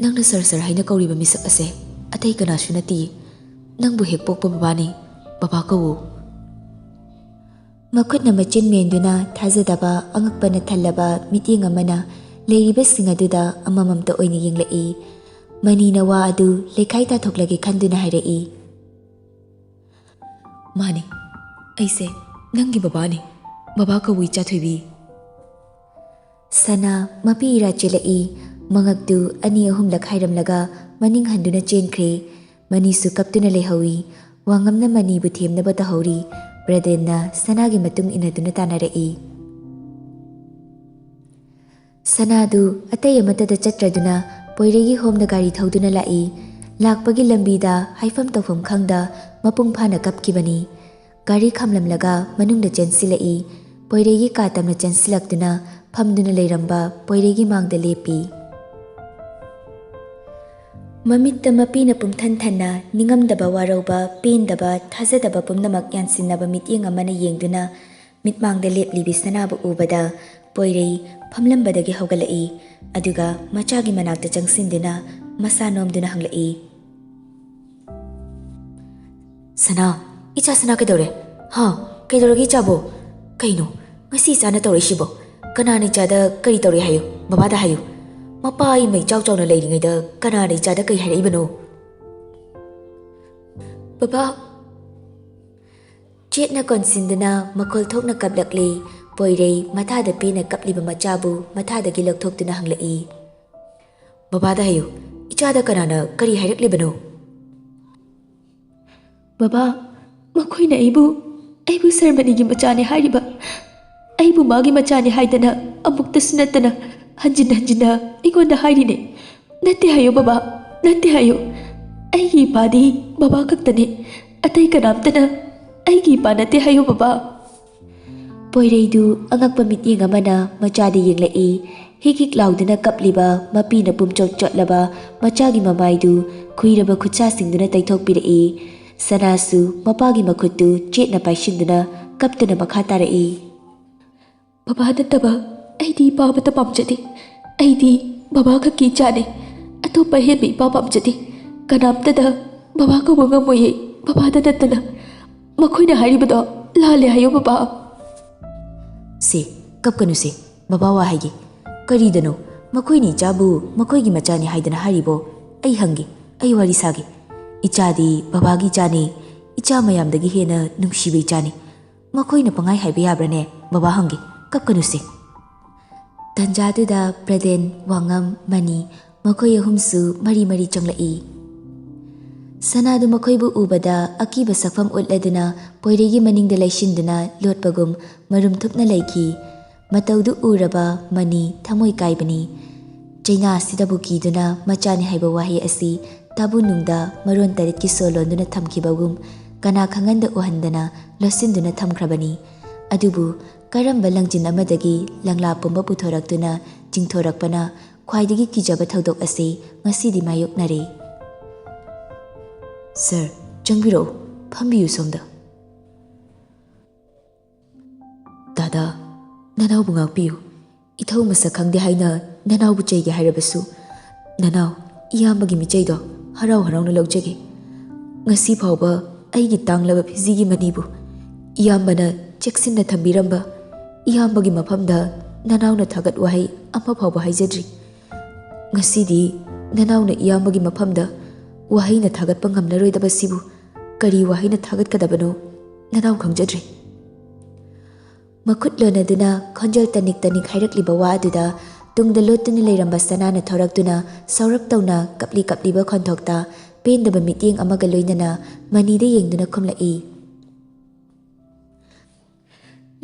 ꯅꯪꯅ ꯁꯥꯔ ꯁꯥꯔ ꯍꯥꯏꯅ ꯀꯧꯔꯤꯕ ꯃꯤꯁꯛ ꯑꯁꯦ ꯑꯇꯩ ꯀꯅꯥꯁꯨ ꯅꯠꯇꯤꯌꯦ꯫ ꯅꯪꯕꯨ ꯍꯦꯛ ꯄꯣꯛꯄ ꯕꯕꯥꯅꯤ꯫ ꯕꯕꯥ ꯀꯧꯋꯣ꯫" ꯃꯈꯨꯠꯅ ꯃꯆꯤꯟ ꯃꯦꯟꯗꯨꯅ ꯊꯥꯖꯗꯕ ꯑꯉꯛꯄꯅ ꯊꯜꯂꯕ ꯃꯤꯠꯌꯦꯡ ꯑꯃꯅ ꯂꯩꯔꯤꯕꯁꯤꯡ ꯑꯗꯨꯗ ꯑꯃꯃꯝꯇ ꯑꯣꯏꯅ ꯌꯦꯡꯂꯛꯏ꯫ ꯃꯅꯤꯅ ꯋꯥ ꯑꯗꯨ ꯂꯩꯈꯥꯏ ꯇꯥꯊꯣꯛꯂꯒꯦ ꯈꯟꯗꯨꯅ ꯍꯥꯏꯔꯛꯏ꯫ "ꯃꯥꯅꯤ, ꯑꯩꯁꯦ ꯅꯪꯒꯤ ꯕꯕꯥꯅꯤ꯫ ꯕꯕꯥ ꯀꯧꯏ, ꯏꯆꯥ ꯊꯣꯏꯕꯤ꯫" ꯁꯅꯥ ꯃꯄꯤ ꯏꯔꯥ ꯆꯦꯜꯂꯛꯏ꯫ ꯃꯉꯛꯇꯨ ꯑꯅꯤ ꯑꯍꯨꯝꯂꯛ ꯍꯥꯏꯔꯝꯂꯒ ꯃꯅꯤꯡ ꯍꯟꯗꯨꯅ ꯆꯦꯟꯈ꯭ꯔꯦ꯫ ꯃꯅꯤꯁꯨ ꯀꯞꯇꯨꯅ ꯂꯩꯍꯧꯏ꯫ ꯋꯥꯉꯝꯅ ꯃꯅꯤꯕꯨ ꯊꯦꯝꯅꯕ ꯇꯧꯍꯧꯔꯤ꯫ ꯕ꯭ꯔꯗꯦꯟꯅ ꯁꯅꯥꯒꯤ ꯃꯇꯨꯡ ꯏꯟꯅꯗꯨꯅ ꯇꯥꯟꯅꯔꯛꯏ꯫ ꯁꯅꯥꯗꯨ ꯑꯇꯩ ꯑꯃꯠꯇꯗ ꯆꯠꯇ꯭ꯔꯗꯨꯅ ꯄꯣꯏꯔꯩꯒꯤ ꯍꯣꯝꯗ ꯒꯥꯔꯤ ꯊꯧꯗꯨꯅ ꯂꯥꯛꯏ꯫ ꯂꯥꯛꯄꯒꯤ ꯂꯝꯕꯤꯗ ꯍꯥꯏꯐꯝ ꯇꯧꯐꯝ ꯈꯪꯗ ꯃꯄꯨꯡ ꯐꯥꯅ ꯀꯞꯈꯤꯕꯅꯤ꯫ ꯒꯥꯔꯤ ꯈꯥꯝꯂꯝꯂꯒ ꯃꯅꯨꯡꯗ ꯆꯦꯟꯁꯤꯜꯂꯛꯏ꯫ ꯄꯣꯏꯔꯩꯒꯤ ꯀꯥ ꯇꯝꯅ ꯆꯦꯟꯁꯤꯜꯂꯛꯇꯨꯅ ꯐꯝꯗꯨꯅ ꯂꯩꯔꯝꯕ ꯄꯣꯏꯔꯩꯒꯤ ꯃꯥꯡꯗ ꯂꯦꯞꯄꯤ꯫ ꯃꯃꯤꯠꯇ ꯃꯄꯤꯅ ꯄꯨꯝꯊꯟ ꯊꯟꯅ ꯅꯤꯡꯉꯝꯗꯕ, ꯋꯥꯔꯧꯕ, ꯄꯦꯟꯗꯕ, ꯊꯥꯖꯗꯕ ꯄꯨꯝꯅꯃꯛ ꯌꯥꯟꯁꯤꯟꯅꯕ ꯃꯤꯠꯌꯦꯡ ꯑꯃꯅ ꯌꯦꯡꯗꯨꯅ ꯃꯤꯠꯃꯥꯡꯗ ꯂꯦꯞꯂꯤꯕꯤ ꯁꯅꯥꯕꯨ ꯎꯕꯗ ꯄꯣꯏꯔꯩ ꯐꯝꯂꯝꯕꯗꯒꯤ ꯍꯧꯒꯠꯂꯛꯏ꯫ ꯑꯗꯨꯒ ꯃꯆꯥꯒꯤ ꯃꯅꯥꯛꯇ ꯆꯪꯁꯤꯟꯗꯨꯅ ꯃꯁꯥ ꯅꯣꯝꯗꯨꯅ ꯍꯪꯂꯛꯏ꯫ "ꯁꯅꯥ, ꯏꯆꯥ ꯁꯅꯥ ꯀꯩꯗꯧꯔꯦ? ꯍꯥ? ꯀꯩꯗꯧꯔꯒꯦ ꯏꯆꯥꯕꯣ? ꯀꯩꯅꯣ ꯉꯁꯤ ꯏꯆꯥꯅ ꯇꯧꯔꯛꯏꯁꯤꯕꯣ? ꯀꯅꯥꯅ ꯏꯆꯥꯗ ꯀꯔꯤ ꯇꯧꯔꯦ ꯍꯥꯏꯌꯨ? ꯕꯕꯥꯗ ꯍꯥꯏꯌꯨ꯫ ꯃꯄꯥ ꯑꯩꯃ ꯏꯆꯥꯎ ꯆꯥꯎꯅ ꯂꯩꯔꯤꯉꯩꯗ ꯀꯅꯥꯅ ꯏꯆꯥꯗ ꯀꯔꯤ ꯍꯥꯏꯔꯛꯏꯕꯅꯣ?" "ꯕꯕꯥ!" ꯆꯦꯠꯅ ꯀꯣꯟꯁꯤꯟꯗꯨꯅ ꯃꯈꯣꯜ ꯊꯣꯛꯅ ꯀꯞꯂꯛꯂꯤ꯫ ꯄꯣꯏꯔꯩ ꯃꯊꯥꯗ ꯄꯦꯟꯅ ꯀꯞꯂꯤꯕ ꯃꯆꯥꯕꯨ ꯃꯊꯥꯗꯒꯤ ꯂꯧꯊꯣꯛꯇꯨꯅ ꯍꯪꯂꯛꯏ꯫ "ꯕꯕꯥꯗ ꯍꯥꯏꯌꯨ, ꯏꯆꯥꯗ ꯀꯅꯥꯅ ꯀꯔꯤ ꯍꯥꯏꯔꯛꯂꯤꯕꯅꯣ?" "ꯕꯕꯥ, ꯃꯈꯣꯏꯅ ꯑꯩꯕꯨ, ꯑꯩꯕꯨ ꯁꯔꯃꯅꯤꯒꯤ ꯃꯆꯥꯅꯤ ꯍꯥꯏꯔꯤꯕ, ꯑꯩꯕꯨ ꯃꯥꯒꯤ ꯃꯆꯥꯅꯤ ꯍꯥꯏꯗꯅ ꯑꯃꯨꯛꯇꯁꯨ ꯅꯠꯇꯅ ꯍꯟꯖꯤꯟ ꯍꯟꯖꯤꯟꯅ ꯑꯩꯉꯣꯟꯗ ꯍꯥꯏꯔꯤꯅꯦ꯫ ꯅꯠꯇꯦ ꯍꯥꯏꯌꯨ ꯕꯕꯥ, ꯅꯠꯇꯦ ꯍꯥꯏꯌꯨ꯫ ꯑꯩꯒꯤ ꯏꯄꯥꯗꯤ ꯕꯕꯥ ꯈꯛꯇꯅꯤ꯫ ꯑꯇꯩ ꯀꯅꯥꯝꯇꯅ ꯑꯩꯒꯤ ꯏꯄꯥ ꯅꯠꯇꯦ ꯍꯥꯏꯌꯨ ꯕꯕꯥ꯫" ꯄꯣꯏꯔꯩꯗꯨ ꯑꯉꯛꯄ ꯃꯤꯠꯌꯦꯡ ꯑꯃꯅ ꯃꯆꯥꯗ ꯌꯦꯡꯂꯛꯏ꯫ ꯍꯤꯛ ꯍꯤꯛ ꯂꯥꯎꯗꯨꯅ ꯀꯞꯂꯤꯕ ꯃꯄꯤꯅ ꯄꯨꯝꯆꯣꯠ ꯆꯣꯠꯂꯕ ꯃꯆꯥꯒꯤ ꯃꯃꯥꯏꯗꯨ ꯈꯨꯏꯔꯕ ꯈꯨꯠꯁꯥꯁꯤꯡꯗꯨꯅ ꯇꯩꯊꯣꯛꯄꯤꯔꯛꯏ꯫ ꯁꯅꯥꯁꯨ ꯃꯄꯥꯒꯤ ꯃꯈꯨꯠꯇꯨ ꯆꯦꯠꯅ ꯄꯥꯏꯁꯤꯟꯗꯨꯅ ꯀꯞꯇꯨꯅ ꯃꯈꯥ ꯇꯥꯔꯛꯏ꯫ "ꯕꯕꯥ ꯅꯠꯇꯕ ꯑꯩꯗꯤ ꯏꯄꯥ ꯑꯃꯠꯇ ꯄꯥꯝꯖꯗꯦ꯫ ꯑꯩꯗꯤ ꯕꯕꯥ ꯈꯛꯀꯤ ꯏꯆꯥꯅꯦ꯫ ꯑꯇꯣꯞꯄ ꯑꯍꯦꯟꯕ ꯏꯄꯥ ꯄꯥꯝꯖꯗꯦ꯫ ꯀꯅꯥꯝꯇꯗ ꯕꯕꯥ ꯀꯧꯕ ꯉꯝꯃꯣꯏꯌꯦ, ꯕꯕꯥꯗ ꯅꯠꯇꯅ꯫ ꯃꯈꯣꯏꯅ ꯍꯥꯏꯔꯤꯕꯗꯣ ꯂꯥꯜꯂꯦ ꯍꯥꯏꯌꯨ ꯕꯕꯥ꯫" "ꯁꯦ, ꯀꯞꯀꯅꯨꯁꯦ, ꯕꯕꯥ ꯋꯥ ꯍꯥꯏꯒꯦ꯫ ꯀꯔꯤꯗꯅꯣ ꯃꯈꯣꯏꯅ ꯏꯆꯥꯕꯨ ꯃꯈꯣꯏꯒꯤ ꯃꯆꯥꯅꯤ ꯍꯥꯏꯗꯅ ꯍꯥꯏꯔꯤꯕꯣ? ꯑꯩ ꯍꯪꯒꯦ, ꯑꯩ ꯋꯥꯔꯤ ꯁꯥꯒꯦ꯫ ꯏꯆꯥꯗꯤ ꯕꯕꯥꯒꯤ ꯏꯆꯥꯅꯤ, ꯏꯆꯥ ꯃꯌꯥꯝꯗꯒꯤ ꯍꯦꯟꯅ ꯅꯨꯡꯁꯤꯕ ꯏꯆꯥꯅꯤ꯫ ꯃꯈꯣꯏꯅ ꯄꯪꯍꯥꯏ ꯍꯥꯏꯕ ꯌꯥꯕ꯭ꯔꯥꯅꯦ? ꯕꯕꯥ ꯍꯪꯒꯦ, ꯀꯞꯀꯅꯨꯁꯦ꯫ ꯇꯟꯖꯥꯗꯨꯗ ꯄ꯭ꯔꯗꯦꯟ, ꯋꯥꯉꯝ, ꯃꯅꯤ ꯃꯈꯣꯏ ꯑꯍꯨꯝꯁꯨ ꯃꯔꯤ ꯃꯔꯤ ꯆꯪꯂꯛꯏ꯫ ꯁꯅꯥꯗꯨ ꯃꯈꯣꯏꯕꯨ ꯎꯕꯗ ꯑꯀꯤꯕ ꯁꯛꯐꯝ ꯎꯠꯂꯗꯨꯅ ꯄꯣꯏꯔꯩꯒꯤ ꯃꯅꯤꯡꯗ ꯂꯩꯁꯤꯟꯗꯨꯅ ꯂꯣꯠꯄꯒꯨꯝ ꯃꯔꯨꯝ ꯊꯨꯞꯅ ꯂꯩꯈꯤ꯫ ꯃꯇꯧꯗꯨ ꯎꯔꯕ ꯃꯅꯤ ꯊꯃꯣꯏ ꯀꯥꯏꯕꯅꯤ꯫ ꯆꯩꯅꯥ ꯑꯁꯤꯗꯕꯨ ꯀꯤꯗꯨꯅ ꯃꯆꯥꯅꯤ ꯍꯥꯏꯕ ꯋꯥꯍꯩ ꯑꯁꯤ ꯇꯥꯕꯨ ꯅꯨꯡꯗ ꯃꯔꯣꯟ ꯇꯔꯦꯠꯀꯤ ꯁꯣ ꯂꯣꯟꯗꯨꯅ ꯊꯝꯈꯤꯕꯒꯨꯝ ꯀꯅꯥ ꯈꯪꯍꯟꯗ ꯎꯍꯟꯗꯅ ꯂꯣꯠꯁꯤꯟꯗꯨꯅ ꯊꯝꯈ꯭ꯔꯕꯅꯤ꯫ ꯑꯗꯨꯕꯨ ꯀꯔꯝꯕ ꯂꯪꯖꯤꯟ ꯑꯃꯗꯒꯤ ꯂꯪꯂꯥ ꯄꯨꯝꯕ ꯄꯨꯊꯣꯔꯛꯇꯨꯅ ꯆꯤꯡꯊꯣꯔꯛꯄꯅ ꯈ꯭ꯋꯥꯏꯗꯒꯤ ꯀꯤꯖꯕ ꯊꯧꯗꯣꯛ ꯑꯁꯤ ꯉꯁꯤꯗꯤ ꯃꯥꯌꯣꯛꯅꯔꯦ꯫ "ꯁꯔ, ꯆꯪꯕꯤꯔꯛꯎ, ꯐꯝꯕꯤꯌꯨ ꯁꯣꯝꯗ꯫ ꯗꯥꯗꯥ, ꯅꯅꯥꯎꯕꯨ ꯉꯥꯛꯄꯤꯌꯨ꯫ ꯏꯊꯧ ꯃꯁꯛ ꯈꯪꯗꯦ ꯍꯥꯏꯅ ꯅꯅꯥꯎꯕꯨ ꯆꯩꯒꯦ ꯍꯥꯏꯔꯕꯁꯨ, ꯅꯅꯥꯎ ꯏꯌꯥꯝꯕꯒꯤ ꯃꯤꯆꯩꯗꯣ ꯍꯔꯥꯎ ꯍꯔꯥꯎꯅ ꯂꯧꯖꯒꯦ꯫ ꯉꯁꯤ ꯐꯥꯎꯕ ꯑꯩꯒꯤ ꯇꯥꯡꯂꯕ ꯐꯤꯖꯤꯒꯤ ꯃꯅꯤꯕꯨ ꯏꯌꯥꯝꯕꯅ ꯆꯦꯛꯁꯤꯟꯅ ꯊꯝꯕꯤꯔꯝꯕ ꯏꯌꯥꯝꯕꯒꯤ ꯃꯐꯝꯗ ꯅꯅꯥꯎꯅ ꯊꯥꯒꯠ ꯋꯥꯍꯩ ꯑꯃ ꯐꯥꯎꯕ ꯍꯥꯏꯖꯗ꯭ꯔꯤ꯫ ꯉꯁꯤꯗꯤ ꯅꯅꯥꯎꯅ ꯏꯌꯥꯝꯕꯒꯤ ꯃꯐꯝꯗ ꯋꯥꯍꯩꯅ ꯊꯥꯒꯠꯄ ꯉꯝꯂꯔꯣꯏꯗꯕꯁꯤꯕꯨ ꯀꯔꯤ ꯋꯥꯍꯩꯅ ꯊꯥꯒꯠꯀꯗꯕꯅꯣ ꯅꯅꯥꯎ ꯈꯪꯖꯗ꯭ꯔꯦ꯫" ꯃꯈꯨꯠ ꯂꯣꯟꯅꯗꯨꯅ ꯈꯣꯟꯖꯦꯜ ꯇꯅꯤꯛ ꯇꯅꯤꯛ ꯍꯥꯏꯔꯛꯂꯤꯕ ꯋꯥ ꯑꯗꯨꯗ ꯇꯨꯡꯗ ꯂꯣꯠꯇꯨꯅ ꯂꯩꯔꯝꯕ ꯁꯅꯥꯅ ꯊꯣꯔꯛꯇꯨꯅ ꯁꯧꯔꯞ ꯇꯧꯅ ꯀꯞꯂꯤ ꯀꯞꯂꯤꯕ ꯈꯣꯟꯊꯣꯛꯇ ꯄꯦꯟꯗꯕ ꯃꯤꯠꯌꯦꯡ ꯑꯃꯒ ꯂꯣꯏꯅꯅ ꯃꯅꯤꯗ ꯌꯦꯡꯗꯨꯅ ꯈꯨꯝꯂꯛꯏ꯫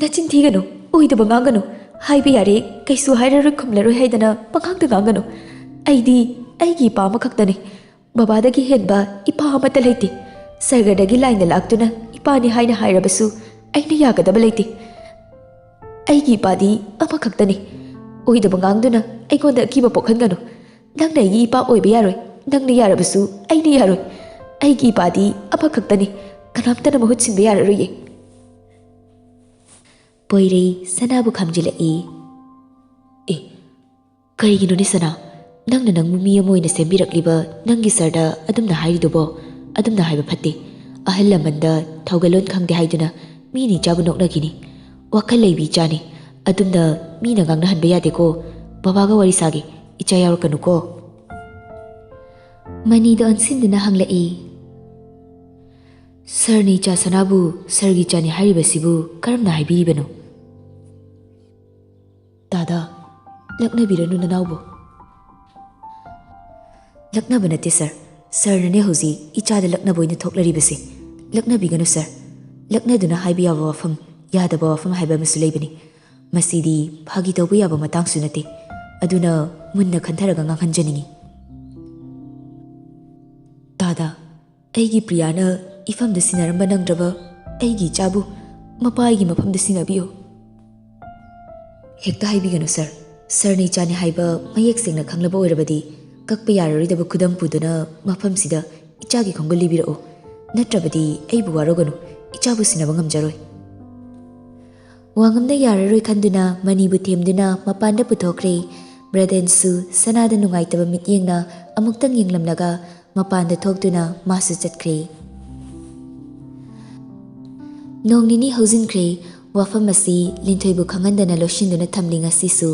"ꯅꯆꯤꯟ ꯊꯤꯒꯅꯨ, ꯑꯣꯏꯗꯕ ꯉꯥꯡꯒꯅꯨ꯫ ꯍꯥꯏꯕ ꯌꯥꯔꯦ, ꯀꯩꯁꯨ ꯍꯥꯏꯔꯔꯣꯏ, ꯈꯨꯝꯂꯔꯣꯏ ꯍꯥꯏꯗꯅ ꯄꯪꯉꯥꯡꯗ ꯉꯥꯡꯒꯅꯨ꯫ ꯑꯩꯗꯤ ꯑꯩꯒꯤ ꯏꯄꯥ ꯑꯃꯈꯛꯇꯅꯤ꯫ ꯕꯕꯥꯗꯒꯤ ꯍꯦꯟꯕ ꯏꯄꯥ ꯑꯃꯠꯇ ꯂꯩꯇꯦ꯫ ꯁꯔꯒꯗꯒꯤ ꯂꯥꯏꯅ ꯂꯥꯛꯇꯨꯅ ꯏꯄꯥꯅꯤ ꯍꯥꯏꯅ ꯍꯥꯏꯔꯕꯁꯨ ꯑꯩꯅ ꯌꯥꯒꯗꯕ ꯂꯩꯇꯦ꯫ ꯑꯩꯒꯤ ꯏꯄꯥꯗꯤ ꯑꯃꯈꯛꯇꯅꯤ꯫ ꯑꯣꯏꯗꯕ ꯉꯥꯡꯗꯨꯅ ꯑꯩꯉꯣꯟꯗ ꯑꯀꯤꯕ ꯄꯣꯛꯍꯟꯒꯅꯨ꯫ ꯅꯪꯅ ꯑꯩꯒꯤ ꯏꯄꯥ ꯑꯣꯏꯕ ꯌꯥꯔꯣꯏ꯫ ꯅꯪꯅ ꯌꯥꯔꯕꯁꯨ ꯑꯩꯅ ꯌꯥꯔꯣꯏ꯫ ꯑꯩꯒꯤ ꯏꯄꯥꯗꯤ ꯑꯃꯈꯛꯇꯅꯤ꯫ ꯀꯅꯥꯝꯇꯅ ꯃꯍꯨꯠ ꯁꯤꯟꯕ ꯌꯥꯔꯔꯣꯏꯌꯦ꯫" ꯄꯣꯏꯔꯩ ꯁꯅꯥꯕꯨ ꯈꯥꯝꯖꯤꯜꯂꯛꯏ꯫ "ꯑꯦ, ꯀꯔꯤꯒꯤꯅꯣꯅꯦ ꯁꯅꯥ? ꯅꯪꯅ ꯅꯪꯕꯨ ꯃꯤ ꯑꯃ ꯑꯣꯏꯅ ꯁꯦꯝꯕꯤꯔꯛꯂꯤꯕ ꯅꯪꯒꯤ ꯁꯔꯗ ꯑꯗꯨꯝꯅ ꯍꯥꯏꯔꯤꯗꯨꯕꯣ? ꯑꯗꯨꯝꯅ ꯍꯥꯏꯕ ꯐꯠꯇꯦ꯫ ꯑꯍꯜ ꯂꯃꯟꯗ ꯊꯧꯒꯜꯂꯣꯟ ꯈꯪꯗꯦ ꯍꯥꯏꯗꯨꯅ ꯃꯤꯅ ꯏꯆꯥꯕꯨ ꯅꯣꯛꯅꯈꯤꯅꯤ꯫ ꯋꯥꯈꯜ ꯂꯩꯕꯤ ꯏꯆꯥꯅꯤ꯫ ꯑꯗꯨꯝꯅ ꯃꯤꯅ ꯉꯥꯡꯅꯍꯟꯕ ꯌꯥꯗꯦꯀꯣ꯫ ꯕꯕꯥꯒ ꯋꯥꯔꯤ ꯁꯥꯒꯦ꯫ ꯏꯆꯥ ꯌꯥꯎꯔꯛꯀꯅꯨꯀꯣ꯫" ꯃꯅꯤꯗ ꯑꯣꯟꯁꯤꯟꯗꯨꯅ ꯍꯪꯂꯛꯏ꯫ "ꯁꯥꯔꯅ ꯏꯆꯥ ꯁꯅꯥꯕꯨ ꯁꯥꯔꯒꯤ ꯏꯆꯥꯅꯤ ꯍꯥꯏꯔꯤꯕꯁꯤꯕꯨ ꯀꯔꯝꯅ ꯍꯥꯏꯕꯤꯔꯤꯕꯅꯣ?" "ꯇꯥꯗ, ꯂꯛꯅꯕꯤꯔꯅꯨ ꯅꯅꯥꯎꯕꯨ꯫" "ꯂꯛꯅꯕ ꯅꯠꯇꯦ ꯁꯥꯔ, ꯁꯥꯔꯅꯅꯦ ꯍꯧꯖꯤꯛ ꯏꯆꯥꯗ ꯂꯛꯅꯕ ꯑꯣꯏꯅ ꯊꯣꯛꯂꯔꯤꯕꯁꯦ꯫ ꯂꯛꯅꯕꯤꯒꯅꯨ ꯁꯥꯔ, ꯂꯛꯅꯗꯨꯅ ꯍꯥꯏꯕ ꯌꯥꯕ ꯋꯥꯐꯝ, ꯌꯥꯗꯕ ꯋꯥꯐꯝ ꯍꯥꯏꯕ ꯑꯃꯁꯨ ꯂꯩꯕꯅꯤ꯫ ꯃꯁꯤꯗꯤ ꯐꯥꯒꯤ ꯇꯧꯕ ꯌꯥꯕ ꯃꯇꯥꯡꯁꯨ ꯅꯠꯇꯦ, ꯑꯗꯨꯅ ꯃꯨꯟꯅ ꯈꯟꯊꯔꯒ ꯉꯥꯡꯍꯟꯖꯅꯤꯡꯏ꯫" "ꯇꯥꯗ, ꯑꯩꯒꯤ ꯄ꯭ꯔꯤꯌꯥꯅ ꯏꯐꯝꯗ ꯁꯤꯟꯅꯔꯝꯕ ꯅꯪꯗ꯭ꯔꯕ ꯑꯩꯒꯤ ꯏꯆꯥꯕꯨ ꯃꯄꯥ ꯑꯩꯒꯤ ꯃꯐꯝꯗ ꯁꯤꯟꯅꯕꯤꯌꯨ꯫" "ꯍꯦꯛꯇ ꯍꯥꯏꯕꯤꯒꯅꯨ ꯁꯥꯔ, ꯁꯥꯔꯅ ꯏꯆꯥꯅꯤ ꯍꯥꯏꯕ ꯃꯌꯦꯛ ꯁꯦꯡꯅ ꯈꯪꯂꯕ ꯑꯣꯏꯔꯕꯗꯤ ꯀꯛꯄ ꯌꯥꯔꯔꯣꯏꯗꯕ ꯈꯨꯗꯝ ꯄꯨꯗꯨꯅ ꯃꯐꯝꯁꯤꯗ ꯏꯆꯥꯒꯤ ꯈꯣꯡꯒꯨꯜ ꯂꯤꯕꯤꯔꯛꯎ, ꯅꯠꯇ꯭ꯔꯕꯗꯤ ꯑꯩꯕꯨ ꯋꯥꯔꯧꯒꯅꯨ, ꯏꯆꯥꯕꯨ ꯁꯤꯟꯅꯕ ꯉꯝꯖꯔꯣꯏ꯫" ꯋꯥꯉꯝꯅ ꯌꯥꯔꯔꯣꯏ ꯈꯟꯗꯨꯅ ꯃꯅꯤꯕꯨ ꯊꯦꯝꯗꯨꯅ ꯃꯄꯥꯟꯗ ꯄꯨꯊꯣꯛꯈ꯭ꯔꯦ꯫ ꯕ꯭ꯔꯗꯦꯟꯁꯨ ꯁꯅꯥꯗ ꯅꯨꯡꯉꯥꯏꯇꯕ ꯃꯤꯠꯌꯦꯡꯅ ꯑꯃꯨꯛꯇꯪ ꯌꯦꯡꯂꯝꯂꯒ ꯃꯄꯥꯟꯗ ꯊꯣꯛꯇꯨꯅ ꯃꯥꯁꯨ ꯆꯠꯈ꯭ꯔꯦ꯫ ꯅꯣꯡ ꯅꯤꯅꯤ ꯍꯧꯖꯤꯟꯈ꯭ꯔꯦ꯫ ꯋꯥꯐꯝ ꯑꯁꯤ ꯂꯤꯟꯊꯣꯏꯕꯨ ꯈꯪꯍꯟꯗꯅ ꯂꯣꯠꯁꯤꯟꯗꯨꯅ ꯊꯝꯂꯤ ꯉꯁꯤꯁꯨ꯫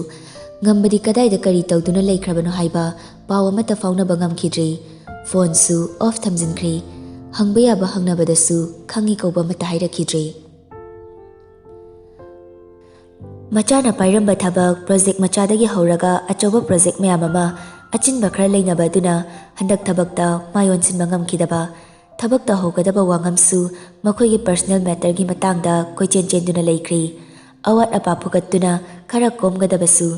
ꯉꯝꯕꯗꯤ ꯀꯗꯥꯏꯗ ꯀꯔꯤ ꯇꯧꯗꯨꯅ ꯂꯩꯈ꯭ꯔꯕꯅꯣ ꯍꯥꯏꯕ ꯄꯥꯎ ꯑꯃꯠꯇ ꯐꯥꯎꯅꯕ ꯉꯝꯈꯤꯗ꯭ꯔꯦ꯫ ꯐꯣꯟꯁꯨ ꯑꯣꯐ ꯊꯝꯖꯤꯟꯈ꯭ꯔꯦ꯫ ꯍꯪꯕ ꯌꯥꯕ ꯍꯪꯅꯕꯗꯁꯨ ꯈꯪꯏ ꯀꯧꯕ ꯑꯃꯠꯇ ꯍꯥꯏꯔꯛꯈꯤꯗ꯭ꯔꯦ꯫ ꯃꯆꯥꯅ ꯄꯥꯏꯔꯝꯕ ꯊꯕꯛ, ꯄ꯭ꯔꯣꯖꯦꯛ ꯃꯆꯥꯗꯒꯤ ꯍꯧꯔꯒ ꯑꯆꯧꯕ ꯄ꯭ꯔꯣꯖꯦꯛ ꯃꯌꯥꯝ ꯑꯃ ꯑꯆꯤꯟꯕ ꯈꯔ ꯂꯩꯅꯕ ꯑꯗꯨꯅ ꯍꯟꯗꯛ ꯊꯕꯛꯇ ꯃꯥꯏ ꯑꯣꯟꯁꯤꯟꯕ ꯉꯝꯈꯤꯗꯕ꯫ ꯊꯕꯛ ꯇꯧꯍꯧꯒꯗꯕ ꯋꯥꯉꯝꯁꯨ ꯃꯈꯣꯏꯒꯤ ꯄꯔꯁꯅꯦꯜ ꯃꯦꯇꯔꯒꯤ ꯃꯇꯥꯡꯗ ꯀꯣꯏꯆꯦꯟ ꯆꯦꯟꯗꯨꯅ ꯂꯩꯈ꯭ꯔꯤ꯫ ꯑꯋꯥꯠ ꯑꯄꯥ ꯐꯨꯒꯠꯇꯨꯅ ꯈꯔ ꯀꯣꯝꯒꯗꯕꯁꯨ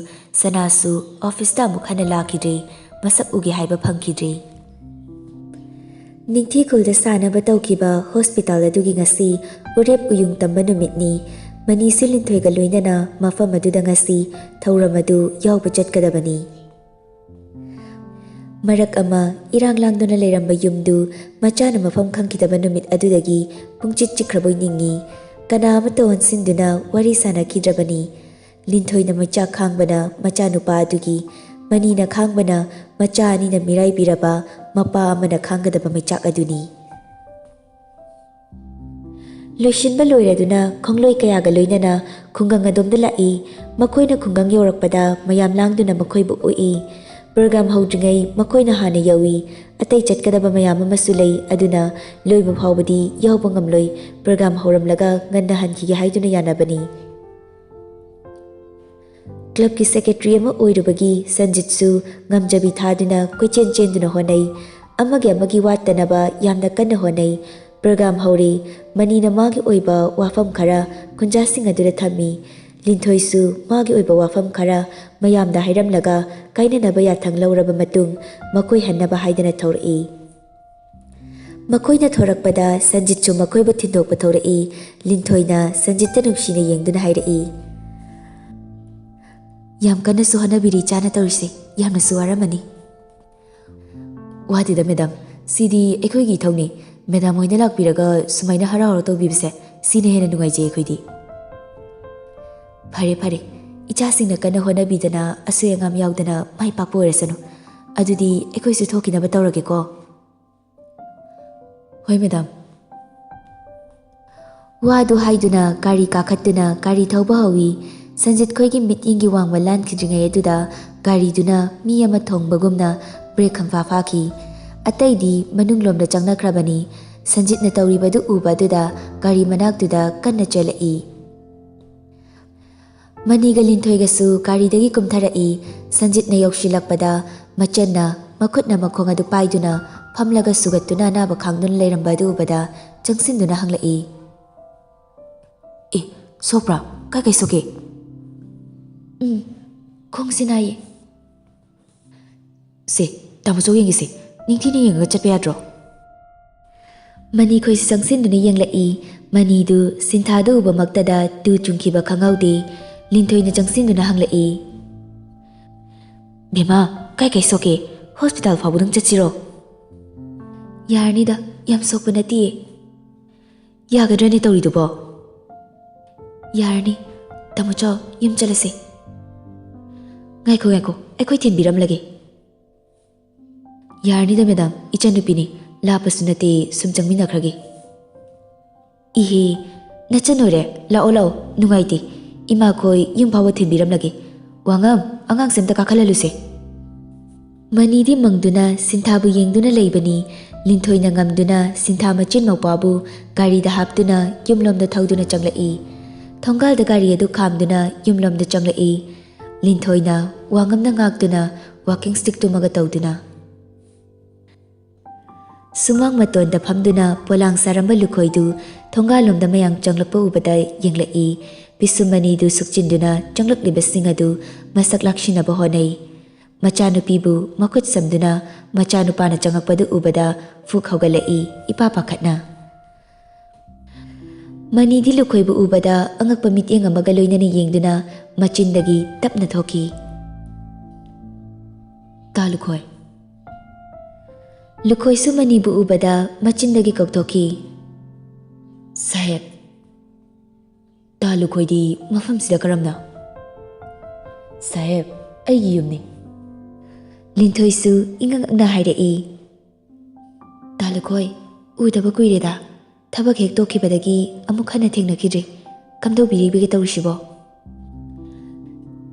ꯁꯅꯥꯁꯨ ꯑꯣꯐꯤꯁꯇ ꯑꯃꯨꯛ ꯍꯟꯅ ꯂꯥꯛꯈꯤꯗ꯭ꯔꯦ, ꯃꯁꯛ ꯎꯒꯦ ꯍꯥꯏꯕ ꯐꯪꯈꯤꯗ꯭ꯔꯦ꯫ ꯅꯤꯡꯊꯤ ꯈꯨꯜꯗ ꯁꯥꯅꯕ ꯇꯧꯈꯤꯕ ꯍꯣꯁꯄꯤꯇꯥꯜ ꯑꯗꯨꯒꯤ ꯉꯁꯤ ꯎꯔꯦꯞ ꯎꯌꯨꯡ ꯇꯝꯕ ꯅꯨꯃꯤꯠꯅꯤ꯫ ꯃꯅꯤꯁꯨ ꯂꯤꯟꯊꯣꯏꯒ ꯂꯣꯏꯅꯅ ꯃꯐꯝ ꯑꯗꯨꯗ ꯉꯁꯤ ꯊꯧꯔꯝ ꯑꯗꯨ ꯌꯥꯎꯕ ꯆꯠꯀꯗꯕꯅꯤ꯫ ꯃꯔꯛ ꯑꯃ ꯏꯔꯥꯡ ꯂꯥꯡꯗꯨꯅ ꯂꯩꯔꯝꯕ ꯌꯨꯝꯗꯨ ꯃꯆꯥꯅ ꯃꯐꯝ ꯈꯪꯈꯤꯗꯕ ꯅꯨꯃꯤꯠ ꯑꯗꯨꯗꯒꯤ ꯄꯨꯡꯆꯤꯛ ꯆꯤꯛꯈ꯭ꯔꯕꯣꯏ ꯅꯤꯡꯏ꯫ ꯀꯅꯥ ꯑꯃꯠꯇ ꯑꯣꯟꯁꯤꯟꯗꯨꯅ ꯋꯥꯔꯤ ꯁꯥꯅꯈꯤꯗ꯭ꯔꯕꯅꯤ꯫ ꯂꯤꯟꯊꯣꯏꯅ ꯃꯩꯆꯥꯛ ꯈꯥꯡꯕꯅ ꯃꯆꯥꯅꯨꯄꯥ ꯑꯗꯨꯒꯤ, ꯃꯅꯤꯅ ꯈꯥꯡꯕꯅ ꯃꯆꯥ ꯑꯅꯤꯅ ꯃꯤꯔꯥꯏꯕꯤꯔꯕ ꯃꯄꯥ ꯑꯃꯅ ꯈꯥꯡꯒꯗꯕ ꯃꯩꯆꯥꯛ ꯑꯗꯨꯅꯤ꯫ ꯂꯣꯏꯁꯤꯟꯕ ꯂꯣꯏꯔꯗꯨꯅ ꯈꯣꯡꯂꯣꯏ ꯀꯌꯥꯒ ꯂꯣꯏꯅꯅ ꯈꯨꯡꯒꯪ ꯑꯗꯣꯝꯗ ꯂꯥꯛꯏ꯫ ꯃꯈꯣꯏꯅ ꯈꯨꯡꯒꯪ ꯌꯧꯔꯛꯄꯗ ꯃꯌꯥꯝ ꯂꯥꯡꯗꯨꯅ ꯃꯈꯣꯏꯕꯨ ꯑꯣꯛꯏ꯫ ꯄ꯭ꯔꯣꯒ꯭ꯔꯥꯝ ꯍꯧꯗ꯭ꯔꯤꯉꯩ ꯃꯈꯣꯏꯅ ꯍꯥꯟꯅ ꯌꯧꯏ꯫ ꯑꯇꯩ ꯆꯠꯀꯗꯕ ꯃꯌꯥꯝ ꯑꯃꯁꯨ ꯂꯩ, ꯑꯗꯨꯅ ꯂꯣꯏꯕ ꯐꯥꯎꯕꯗꯤ ꯌꯧꯕ ꯉꯝꯂꯣꯏ꯫ ꯄ꯭ꯔꯣꯒ꯭ꯔꯥꯝ ꯍꯧꯔꯝꯂꯒ ꯉꯟꯅ ꯍꯟꯈꯤꯒꯦ ꯍꯥꯏꯗꯨꯅ ꯌꯥꯅꯕꯅꯤ꯫ ꯀ꯭ꯂꯕꯀꯤ ꯁꯦꯀ꯭ꯔꯦꯇꯔꯤ ꯑꯃ ꯑꯣꯏꯔꯨꯕꯒꯤ ꯁꯟꯖꯤꯠꯁꯨ ꯉꯝꯖꯕꯤ ꯊꯥꯗꯨꯅ ꯀꯣꯏꯆꯦꯟ ꯆꯦꯟꯗꯨꯅ ꯍꯣꯠꯅꯩ꯫ ꯑꯃꯒꯤ ꯑꯃꯒꯤ ꯋꯥꯠꯇꯅꯕ ꯌꯥꯝꯅ ꯀꯟꯅ ꯍꯣꯠꯅꯩ꯫ ꯄ꯭ꯔꯣꯒ꯭ꯔꯥꯝ ꯍꯧꯔꯦ꯫ ꯃꯅꯤꯅ ꯃꯥꯒꯤ ꯑꯣꯏꯕ ꯋꯥꯐꯝ ꯈꯔ ꯈꯨꯟꯖꯥꯁꯤꯡ ꯑꯗꯨꯗ ꯊꯝꯃꯤ꯫ ꯂꯤꯟꯊꯣꯏꯁꯨ ꯃꯥꯒꯤ ꯑꯣꯏꯕ ꯋꯥꯐꯝ ꯈꯔ ꯃꯌꯥꯝꯗ ꯍꯥꯏꯔꯝꯂꯒ ꯀꯥꯏꯅꯅꯕ ꯌꯥꯊꯪ ꯂꯧꯔꯕ ꯃꯇꯨꯡ ꯃꯈꯣꯏ ꯍꯟꯅꯕ ꯍꯥꯏꯗꯅ ꯊꯧꯔꯛꯏ꯫ ꯃꯈꯣꯏꯅ ꯊꯣꯔꯛꯄꯗ ꯁꯟꯖꯤꯠꯁꯨ ꯃꯈꯣꯏꯕꯨ ꯊꯤꯟꯗꯣꯛꯄ ꯊꯧꯔꯛꯏ꯫ ꯂꯤꯟꯊꯣꯏꯅ ꯁꯟꯖꯤꯠꯇ ꯅꯨꯡꯁꯤꯅ ꯌꯦꯡꯗꯨꯅ ꯍꯥꯏꯔꯛꯏ, "ꯌꯥꯝ ꯀꯟꯅꯁꯨ ꯍꯣꯠꯅꯕꯤꯔꯤ ꯏꯆꯥꯅ ꯇꯧꯔꯤꯁꯦ, ꯌꯥꯝꯅꯁꯨ ꯋꯥꯔꯝꯃꯅꯤ꯫" "ꯋꯥꯗꯦꯗ ꯃꯦꯗꯥꯝ, ꯁꯤꯗꯤ ꯑꯩꯈꯣꯏꯒꯤ ꯏꯊꯧꯅꯤ꯫ ꯃꯦꯗꯥꯝ ꯍꯣꯏꯅ ꯂꯥꯛꯄꯤꯔꯒ ꯁꯨꯃꯥꯏꯅ ꯍꯔꯥꯎ ꯍꯔꯥꯎ ꯇꯧꯕꯤꯕꯁꯦ, ꯁꯤꯅ ꯍꯦꯟꯅ ꯅꯨꯡꯉꯥꯏꯖꯩ ꯑꯩꯈꯣꯏꯗꯤ꯫" "ꯐꯔꯦ ꯐꯔꯦ, ꯏꯆꯥꯁꯤꯡꯅ ꯀꯟꯅ ꯍꯣꯠꯅꯕꯤꯗꯅ ꯑꯁꯣꯏ ꯑꯉꯥꯝ ꯌꯥꯎꯗꯅ ꯃꯥꯏ ꯄꯥꯛꯄ ꯑꯣꯏꯔꯁꯅꯨ꯫ ꯑꯗꯨꯗꯤ ꯑꯩꯈꯣꯏꯁꯨ ꯊꯣꯛꯈꯤꯅꯕ ꯇꯧꯔꯒꯦꯀꯣ꯫" "ꯍꯣꯏ ꯃꯦꯗꯥꯝ꯫" ꯋꯥꯗꯨ ꯍꯥꯏꯗꯨꯅ ꯒꯥꯔꯤ ꯀꯥꯈꯠꯇꯨꯅ ꯒꯥꯔꯤ ꯊꯧꯕ ꯍꯧꯏ꯫ ꯁꯟꯖꯤꯠ ꯈꯣꯏꯒꯤ ꯃꯤꯠꯌꯦꯡꯒꯤ ꯋꯥꯡꯃ ꯂꯥꯟꯈꯤꯗ꯭ꯔꯤꯉꯩ ꯑꯗꯨꯗ ꯒꯥꯔꯤꯗꯨꯅ ꯃꯤ ꯑꯃ ꯊꯣꯡꯕꯒꯨꯝꯅ ꯕ꯭ꯔꯦꯛ ꯈꯪꯐꯥ ꯐꯥꯈꯤ꯫ ꯑꯇꯩꯗꯤ ꯃꯅꯨꯡꯂꯣꯝꯗ ꯆꯪꯅꯈ꯭ꯔꯕꯅꯤ꯫ ꯁꯟꯖꯤꯠꯅ ꯇꯧꯔꯤꯕꯗꯨ ꯎꯕ ꯑꯗꯨꯗ ꯒꯥꯔꯤ ꯃꯅꯥꯛꯇꯨꯗ ꯀꯟꯅ ꯆꯦꯜꯂꯛꯏ꯫ ꯃꯅꯤꯒ ꯂꯤꯟꯊꯣꯏꯒꯁꯨ ꯒꯥꯔꯤꯗꯒꯤ ꯀꯨꯝꯊꯔꯛꯏ꯫ ꯁꯟꯖꯤꯠꯅ ꯌꯧꯁꯤꯜꯂꯛꯄꯗ ꯃꯆꯟꯅ ꯃꯈꯨꯠꯅ ꯃꯈꯣꯡ ꯑꯗꯨ ꯄꯥꯏꯗꯨꯅ ꯐꯝꯂꯒ ꯁꯨꯒꯠꯇꯨꯅ ꯑꯅꯥꯕ ꯈꯥꯡꯗꯨꯅ ꯂꯩꯔꯝꯕ ꯑꯗꯨ ꯎꯕꯗ ꯆꯪꯁꯤꯟꯗꯨꯅ ꯍꯪꯂꯛꯏ, "ꯑꯦ, ꯁꯣꯛꯄ꯭ꯔꯥ? ꯀꯥꯏ ꯀꯥꯏ ꯁꯣꯛꯀꯦ?" "ꯎꯝ, ꯈꯣꯡꯁꯤ ꯅꯥꯏꯌꯦ꯫" "ꯁꯦ, ꯇꯥꯃꯣꯆꯧ ꯌꯦꯡꯒꯦꯁꯦ꯫ ꯅꯤꯡꯊꯤꯅ ꯌꯦꯡꯉꯒ ꯆꯠꯄ ꯌꯥꯗ꯭ꯔꯣ?" ꯃꯅꯤꯈꯣꯏꯁꯨ ꯆꯪꯁꯤꯟꯗꯨꯅ ꯌꯦꯡꯂꯛꯏ꯫ ꯃꯅꯤꯗꯨ ꯁꯤꯟꯊꯥꯗꯨ ꯎꯕꯃꯛꯇꯗ ꯇꯨ ꯆꯨꯡꯈꯤꯕ ꯈꯪꯍꯧꯗꯦ꯫ ꯂꯤꯟꯊꯣꯏꯅ ꯆꯪꯁꯤꯟꯗꯨꯅ ꯍꯪꯂꯛꯏ, "ꯕꯦꯝꯃ, ꯀꯥꯏ ꯀꯥꯏ ꯁꯣꯛꯀꯦ? ꯍꯣꯁꯄꯤꯇꯥꯜ ꯐꯥꯎꯕꯗꯪ ꯆꯠꯁꯤꯔꯣ?" "ꯌꯥꯔꯅꯤꯗ, ꯌꯥꯝ ꯁꯣꯛꯄ ꯅꯠꯇꯤꯌꯦ꯫" "ꯌꯥꯒꯗ꯭ꯔꯅꯦ ꯇꯧꯔꯤꯗꯨꯕꯣ?" "ꯌꯥꯔꯅꯤ꯫ ꯇꯥꯃꯣꯆꯧ, ꯌꯨꯝ ꯆꯠꯂꯁꯦ꯫" "ꯉꯥꯏꯈꯣ, ꯉꯥꯏꯈꯣ, ꯑꯩꯈꯣꯏ ꯊꯤꯟꯕꯤꯔꯝꯂꯒꯦ꯫" "ꯌꯥꯔꯅꯤꯗ ꯃꯦꯗꯥꯝ, ꯏꯆꯟꯅꯨꯄꯤꯅꯤ, ꯂꯥꯞꯄꯁꯨ ꯅꯠꯇꯦ, ꯁꯨꯝ ꯆꯪꯃꯤꯟꯅꯈ꯭ꯔꯒꯦ꯫" "ꯏꯍꯦ, ꯅꯆꯟ ꯑꯣꯏꯔꯦ, ꯂꯥꯛꯑꯣ ꯂꯥꯛꯑꯣ, ꯅꯨꯡꯉꯥꯏꯇꯦ, ꯏꯃꯥꯈꯣꯏ ꯌꯨꯝ ꯐꯥꯎꯕ ꯊꯤꯟꯕꯤꯔꯝꯂꯒꯦ꯫ ꯋꯥꯉꯝ, ꯑꯉꯥꯡꯁꯦ ꯑꯝꯇ ꯀꯥꯈꯠꯍꯜꯂꯨꯁꯦ꯫" ꯃꯅꯤꯗꯤ ꯃꯪꯗꯨꯅ ꯁꯤꯟꯊꯥꯕꯨ ꯌꯦꯡꯗꯨꯅ ꯂꯩꯕꯅꯤ꯫ ꯂꯤꯟꯊꯣꯏꯅ ꯉꯝꯗꯨꯅ ꯁꯤꯟꯊꯥ ꯃꯆꯤꯟ ꯃꯧꯄ꯭ꯋꯥꯕꯨ ꯒꯥꯔꯤꯗ ꯍꯥꯞꯇꯨꯅ ꯌꯨꯝꯂꯣꯝꯗ ꯊꯧꯗꯨꯅ ꯆꯪꯂꯛꯏ꯫ ꯊꯣꯡꯒꯥꯜꯗ ꯒꯥꯔꯤ ꯑꯗꯨ ꯈꯥꯝꯗꯨꯅ ꯌꯨꯝꯂꯣꯝꯗ ꯆꯪꯂꯛꯏ꯫ ꯂꯤꯟꯊꯣꯏꯅ ꯋꯥꯉꯝꯅ ꯉꯥꯛꯇꯨꯅ walking stick ꯇꯨꯃꯒ ꯇꯧꯗꯨꯅ꯫ ꯁꯨꯃꯥꯡ ꯃꯇꯣꯟꯗ ꯐꯝꯗꯨꯅ ꯄꯣꯂꯥꯡ ꯁꯥꯔꯝꯕ ꯂꯨꯈꯣꯏꯗꯨ ꯊꯣꯡꯒꯥꯜꯂꯣꯝꯗ ꯃꯌꯥꯡ ꯆꯪꯂꯛꯄ ꯎꯕꯗ ꯌꯦꯡꯂꯛꯏ꯫ ꯄꯤꯁꯨꯝ ꯑꯅꯤꯗꯨ ꯁꯨꯛꯆꯤꯟꯗꯨꯅ ꯆꯪꯂꯛꯂꯤꯕꯁꯤꯡ ꯑꯗꯨ ꯃꯁꯛ ꯂꯥꯛꯁꯤꯟꯅꯕ ꯍꯣꯠꯅꯩ꯫ ꯃꯆꯥꯅꯨꯄꯤꯕꯨ ꯃꯈꯨꯠ ꯁꯝꯗꯨꯅ ꯃꯆꯥꯅꯨꯄꯥꯅ ꯆꯪꯉꯛꯄꯗꯨ ꯎꯕꯗ ꯐꯨꯛ ꯍꯧꯒꯠꯂꯛꯏ, ꯏꯄꯥ ꯄꯥꯈꯠꯅ꯫ ꯃꯅꯤꯗꯤ ꯂꯨꯈꯣꯏꯕꯨ ꯎꯕꯗ ꯑꯉꯛꯄ ꯃꯤꯠꯌꯦꯡ ꯑꯃꯒ ꯂꯣꯏꯅꯅ ꯌꯦꯡꯗꯨꯅ ꯃꯆꯤꯟꯗꯒꯤ ꯇꯞꯅ ꯊꯣꯛꯈꯤ, "ꯇꯥ ꯂꯨꯈꯣꯏ꯫" ꯂꯨꯈꯣꯏꯁꯨ ꯃꯅꯤꯕꯨ ꯎꯕꯗ ꯃꯆꯤꯟꯗꯒꯤ ꯀꯧꯊꯣꯛꯈꯤ, "ꯁꯥꯍꯦꯕ꯫" "ꯇꯥ ꯂꯨꯈꯣꯏꯗꯤ ꯃꯐꯝꯁꯤꯗ ꯀꯔꯝꯅ?" "ꯁꯥꯍꯦꯕ, ꯑꯩꯒꯤ ꯌꯨꯝꯅꯤ꯫" ꯂꯤꯟꯊꯣꯏꯁꯨ ꯏꯉꯛ ꯉꯛꯅ ꯍꯥꯏꯔꯛꯏ, "ꯇꯥ ꯂꯨꯈꯣꯏ, ꯎꯗꯕ ꯀꯨꯏꯔꯦꯗ꯫ ꯊꯕꯛ ꯍꯦꯛ ꯇꯣꯛꯈꯤꯕꯗꯒꯤ ꯑꯃꯨꯛ ꯍꯟꯅ ꯊꯦꯡꯅꯈꯤꯗ꯭ꯔꯤ꯫ ꯀꯝꯗꯧꯕꯤꯔꯤꯕꯒꯦ ꯇꯧꯔꯤꯁꯤꯕꯣ?"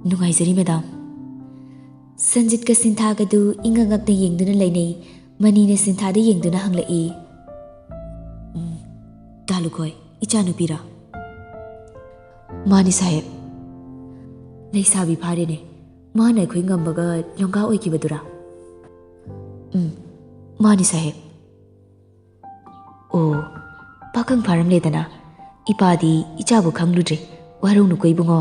"ꯅꯨꯡꯉꯥꯏꯖꯔꯤ, ꯃꯦꯗꯥꯝ꯫" ꯁꯟꯖꯤꯠꯀ ꯁꯤꯟꯊꯥꯒꯗꯨ ꯏꯉꯛ ꯉꯛꯅ ꯌꯦꯡꯗꯨꯅ ꯂꯩꯅꯩ꯫ ꯃꯅꯤꯅ ꯁꯤꯟꯊꯥꯗ ꯌꯦꯡꯗꯨꯅ ꯍꯪꯂꯛꯏ, "ꯎꯝ, ꯇꯥ ꯂꯨꯈꯣꯏ, ꯏꯆꯥꯅꯨꯄꯤꯔꯥ?" "ꯃꯥꯅꯤ ꯁꯥꯍꯦꯕ꯫" "ꯂꯩꯁꯥꯕꯤ ꯐꯥꯔꯦꯅꯦ꯫ ꯃꯥꯅ ꯑꯩꯈꯣꯏ ꯉꯝꯕꯒ ꯂꯣꯡꯒꯥ ꯑꯣꯏꯈꯤꯕꯗꯨꯔꯥ?" "ꯎꯝ, ꯃꯥꯅꯤ ꯁꯥꯍꯦꯕ꯫" "ꯑꯣ, ꯄꯥꯈꯪ ꯐꯥꯔꯝꯂꯦꯗꯅ꯫ ꯏꯄꯥꯗꯤ ꯏꯆꯥꯕꯨ ꯈꯪꯂꯨꯗ꯭ꯔꯤ꯫ ꯋꯥꯔꯧꯅꯨꯀꯣ ꯏꯕꯨꯡꯉꯣ꯫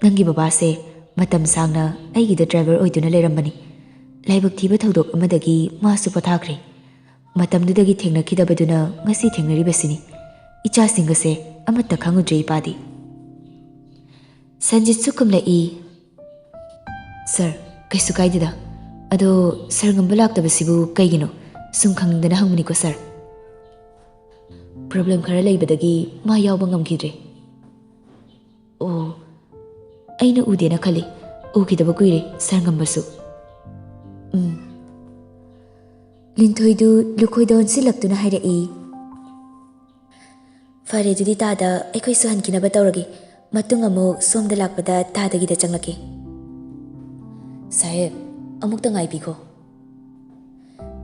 ꯅꯪꯒꯤ ꯕꯕꯥꯁꯦ ꯃꯇꯝ ꯁꯥꯡꯅ ꯑꯩꯒꯤꯗ ꯗ꯭ꯔꯥꯏꯚꯔ ꯑꯣꯏꯗꯨꯅ ꯂꯩꯔꯝꯕꯅꯤ꯫ ꯂꯥꯏꯕꯛ ꯊꯤꯕ ꯊꯧꯗꯣꯛ ꯑꯃꯗꯒꯤ ꯃꯥꯁꯨ ꯄꯣꯊꯥꯈ꯭ꯔꯦ꯫ ꯃꯇꯝꯗꯨꯗꯒꯤ ꯊꯦꯡꯅꯈꯤꯗꯕꯗꯨꯅ ꯉꯁꯤ ꯊꯦꯡꯅꯔꯤꯕꯁꯤꯅꯤ꯫ ꯏꯆꯥꯁꯤꯡ ꯑꯁꯦ ꯑꯃꯠꯇ ꯈꯪꯉꯨꯗ꯭ꯔꯦ ꯏꯄꯥꯗꯤ꯫" ꯁꯟꯖꯤꯠꯁꯨ ꯈꯨꯝꯂꯛꯏ, "ꯁꯥꯔ, ꯀꯩꯁꯨ ꯀꯥꯏꯗꯦꯗ꯫ ꯑꯗꯣ ꯁꯥꯔ ꯉꯝꯕ ꯂꯥꯛꯇꯕꯁꯤꯕꯨ ꯀꯩꯒꯤꯅꯣ? ꯁꯨꯝ ꯈꯪꯅꯤꯡꯗꯅ ꯍꯪꯕꯅꯤꯀꯣ ꯁꯥꯔ꯫ ꯄ꯭ꯔꯣꯕ꯭ꯂꯦꯝ ꯈꯔ ꯂꯩꯕꯗꯒꯤ ꯃꯥ ꯌꯥꯎꯕ ꯉꯝꯈꯤꯗ꯭ꯔꯦ꯫" "ꯑꯣ, ꯑꯩꯅ ꯎꯗꯦꯅ ꯈꯜꯂꯤ꯫ ꯎꯈꯤꯗꯕ ꯀꯨꯏꯔꯦ ꯁꯥꯔ ꯉꯝꯕꯁꯨ꯫" "ꯎꯝ꯫" ꯂꯤꯟꯊꯣꯏꯗꯨ ꯂꯨꯈꯣꯏꯗ ꯑꯣꯟꯁꯤꯜꯂꯛꯇꯨꯅ ꯍꯥꯏꯔꯛꯏ, "ꯐꯔꯦ, ꯑꯗꯨꯗꯤ ꯇꯥꯗ ꯑꯩꯈꯣꯏꯁꯨ ꯍꯟꯈꯤꯅꯕ ꯇꯧꯔꯒꯦ꯫ ꯃꯇꯨꯡ ꯑꯃꯨꯛ ꯁꯣꯝꯗ ꯂꯥꯛꯄꯗ ꯇꯥꯗꯒꯤꯗ ꯆꯪꯂꯛꯀꯦ꯫" "ꯁꯥꯍꯦꯕ, ꯑꯃꯨꯛꯇ ꯉꯥꯏꯕꯤꯈꯣ꯫"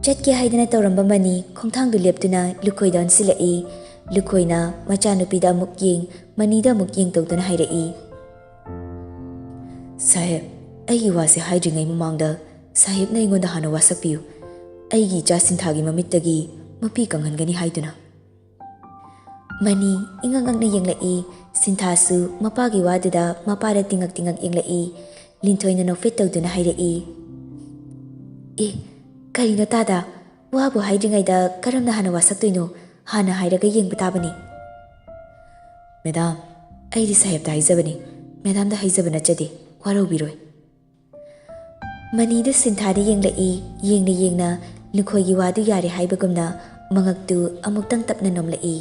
ꯆꯠꯀꯦ ꯍꯥꯏꯗꯅ ꯇꯧꯔꯝꯕ ꯃꯅꯤ ꯈꯣꯡꯊꯥꯡꯗꯨ ꯂꯦꯞꯇꯨꯅ ꯂꯨꯈꯣꯏꯗ ꯑꯣꯟꯁꯤꯜꯂꯛꯏ꯫ ꯂꯨꯈꯣꯏꯅ ꯃꯆꯥꯅꯨꯄꯤꯗ ꯑꯃꯨꯛ ꯌꯦꯡ, ꯃꯅꯤꯗ ꯑꯃꯨꯛ ꯌꯦꯡ ꯇꯧꯗꯨꯅ ꯍꯥꯏꯔꯛꯏ, "ꯁꯥꯍꯦꯕ, ꯑꯩꯒꯤ ꯋꯥꯁꯦ ꯍꯥꯏꯗ꯭ꯔꯤꯉꯩ ꯃꯃꯥꯡꯗ ꯁꯥꯍꯦꯕꯅ ꯑꯩꯉꯣꯟꯗ ꯍꯥꯟꯅ ꯋꯥꯁꯛꯄꯤꯌꯨ꯫ ꯑꯩꯒꯤ ꯏꯆꯥ ꯁꯤꯟꯊꯥꯒꯤ ꯃꯃꯤꯠꯇꯒꯤ ꯃꯄꯤ ꯀꯪꯍꯟꯒꯅꯤ ꯍꯥꯏꯗꯨꯅ꯫" ꯃꯅꯤ ꯏꯉꯛ ꯉꯛꯅ ꯌꯦꯡꯂꯛꯏ꯫ ꯁꯤꯟꯊꯥꯁꯨ ꯃꯄꯥꯒꯤ ꯋꯥꯗꯨꯗ ꯃꯄꯥꯗ ꯇꯤꯉꯛ ꯇꯤꯉꯛ ꯌꯦꯡꯂꯛꯏ꯫ ꯂꯤꯟꯊꯣꯏꯅ ꯅꯣꯛꯐꯦꯠ ꯇꯧꯗꯨꯅ ꯍꯥꯏꯔꯛꯏ, "ꯑꯦ, ꯀꯔꯤꯅꯣ ꯇꯥꯗ? ꯋꯥꯕꯨ ꯍꯥꯏꯗ꯭ꯔꯤꯉꯩꯗ ꯀꯔꯝꯅ ꯍꯥꯟꯅ ꯋꯥꯁꯛꯇꯣꯏꯅꯣ? ꯍꯥꯟꯅ ꯍꯥꯏꯔꯒ ꯌꯦꯡꯕ ꯇꯥꯕꯅꯤ꯫" "ꯃꯦꯗꯥꯝ, ꯑꯩꯗꯤ ꯁꯥꯍꯦꯕꯇ ꯍꯥꯏꯖꯕꯅꯤ, ꯃꯦꯗꯥꯝꯗ ꯍꯥꯏꯖꯕ ꯅꯠꯆꯗꯦ, ꯋꯥꯔꯧꯕꯤꯔꯣꯏ꯫" ꯃꯅꯤꯗꯨ ꯁꯤꯟꯊꯥꯗ ꯌꯦꯡꯂꯛꯏ꯫ ꯌꯦꯡꯅ ꯌꯦꯡꯅ ꯂꯨꯈꯣꯏꯒꯤ ꯋꯥꯗꯨ ꯌꯥꯔꯦ ꯍꯥꯏꯕꯒꯨꯝꯅ ꯃꯉꯛꯇꯨ ꯑꯃꯨꯛꯇꯪ ꯇꯞꯅ ꯅꯣꯝꯂꯛꯏ꯫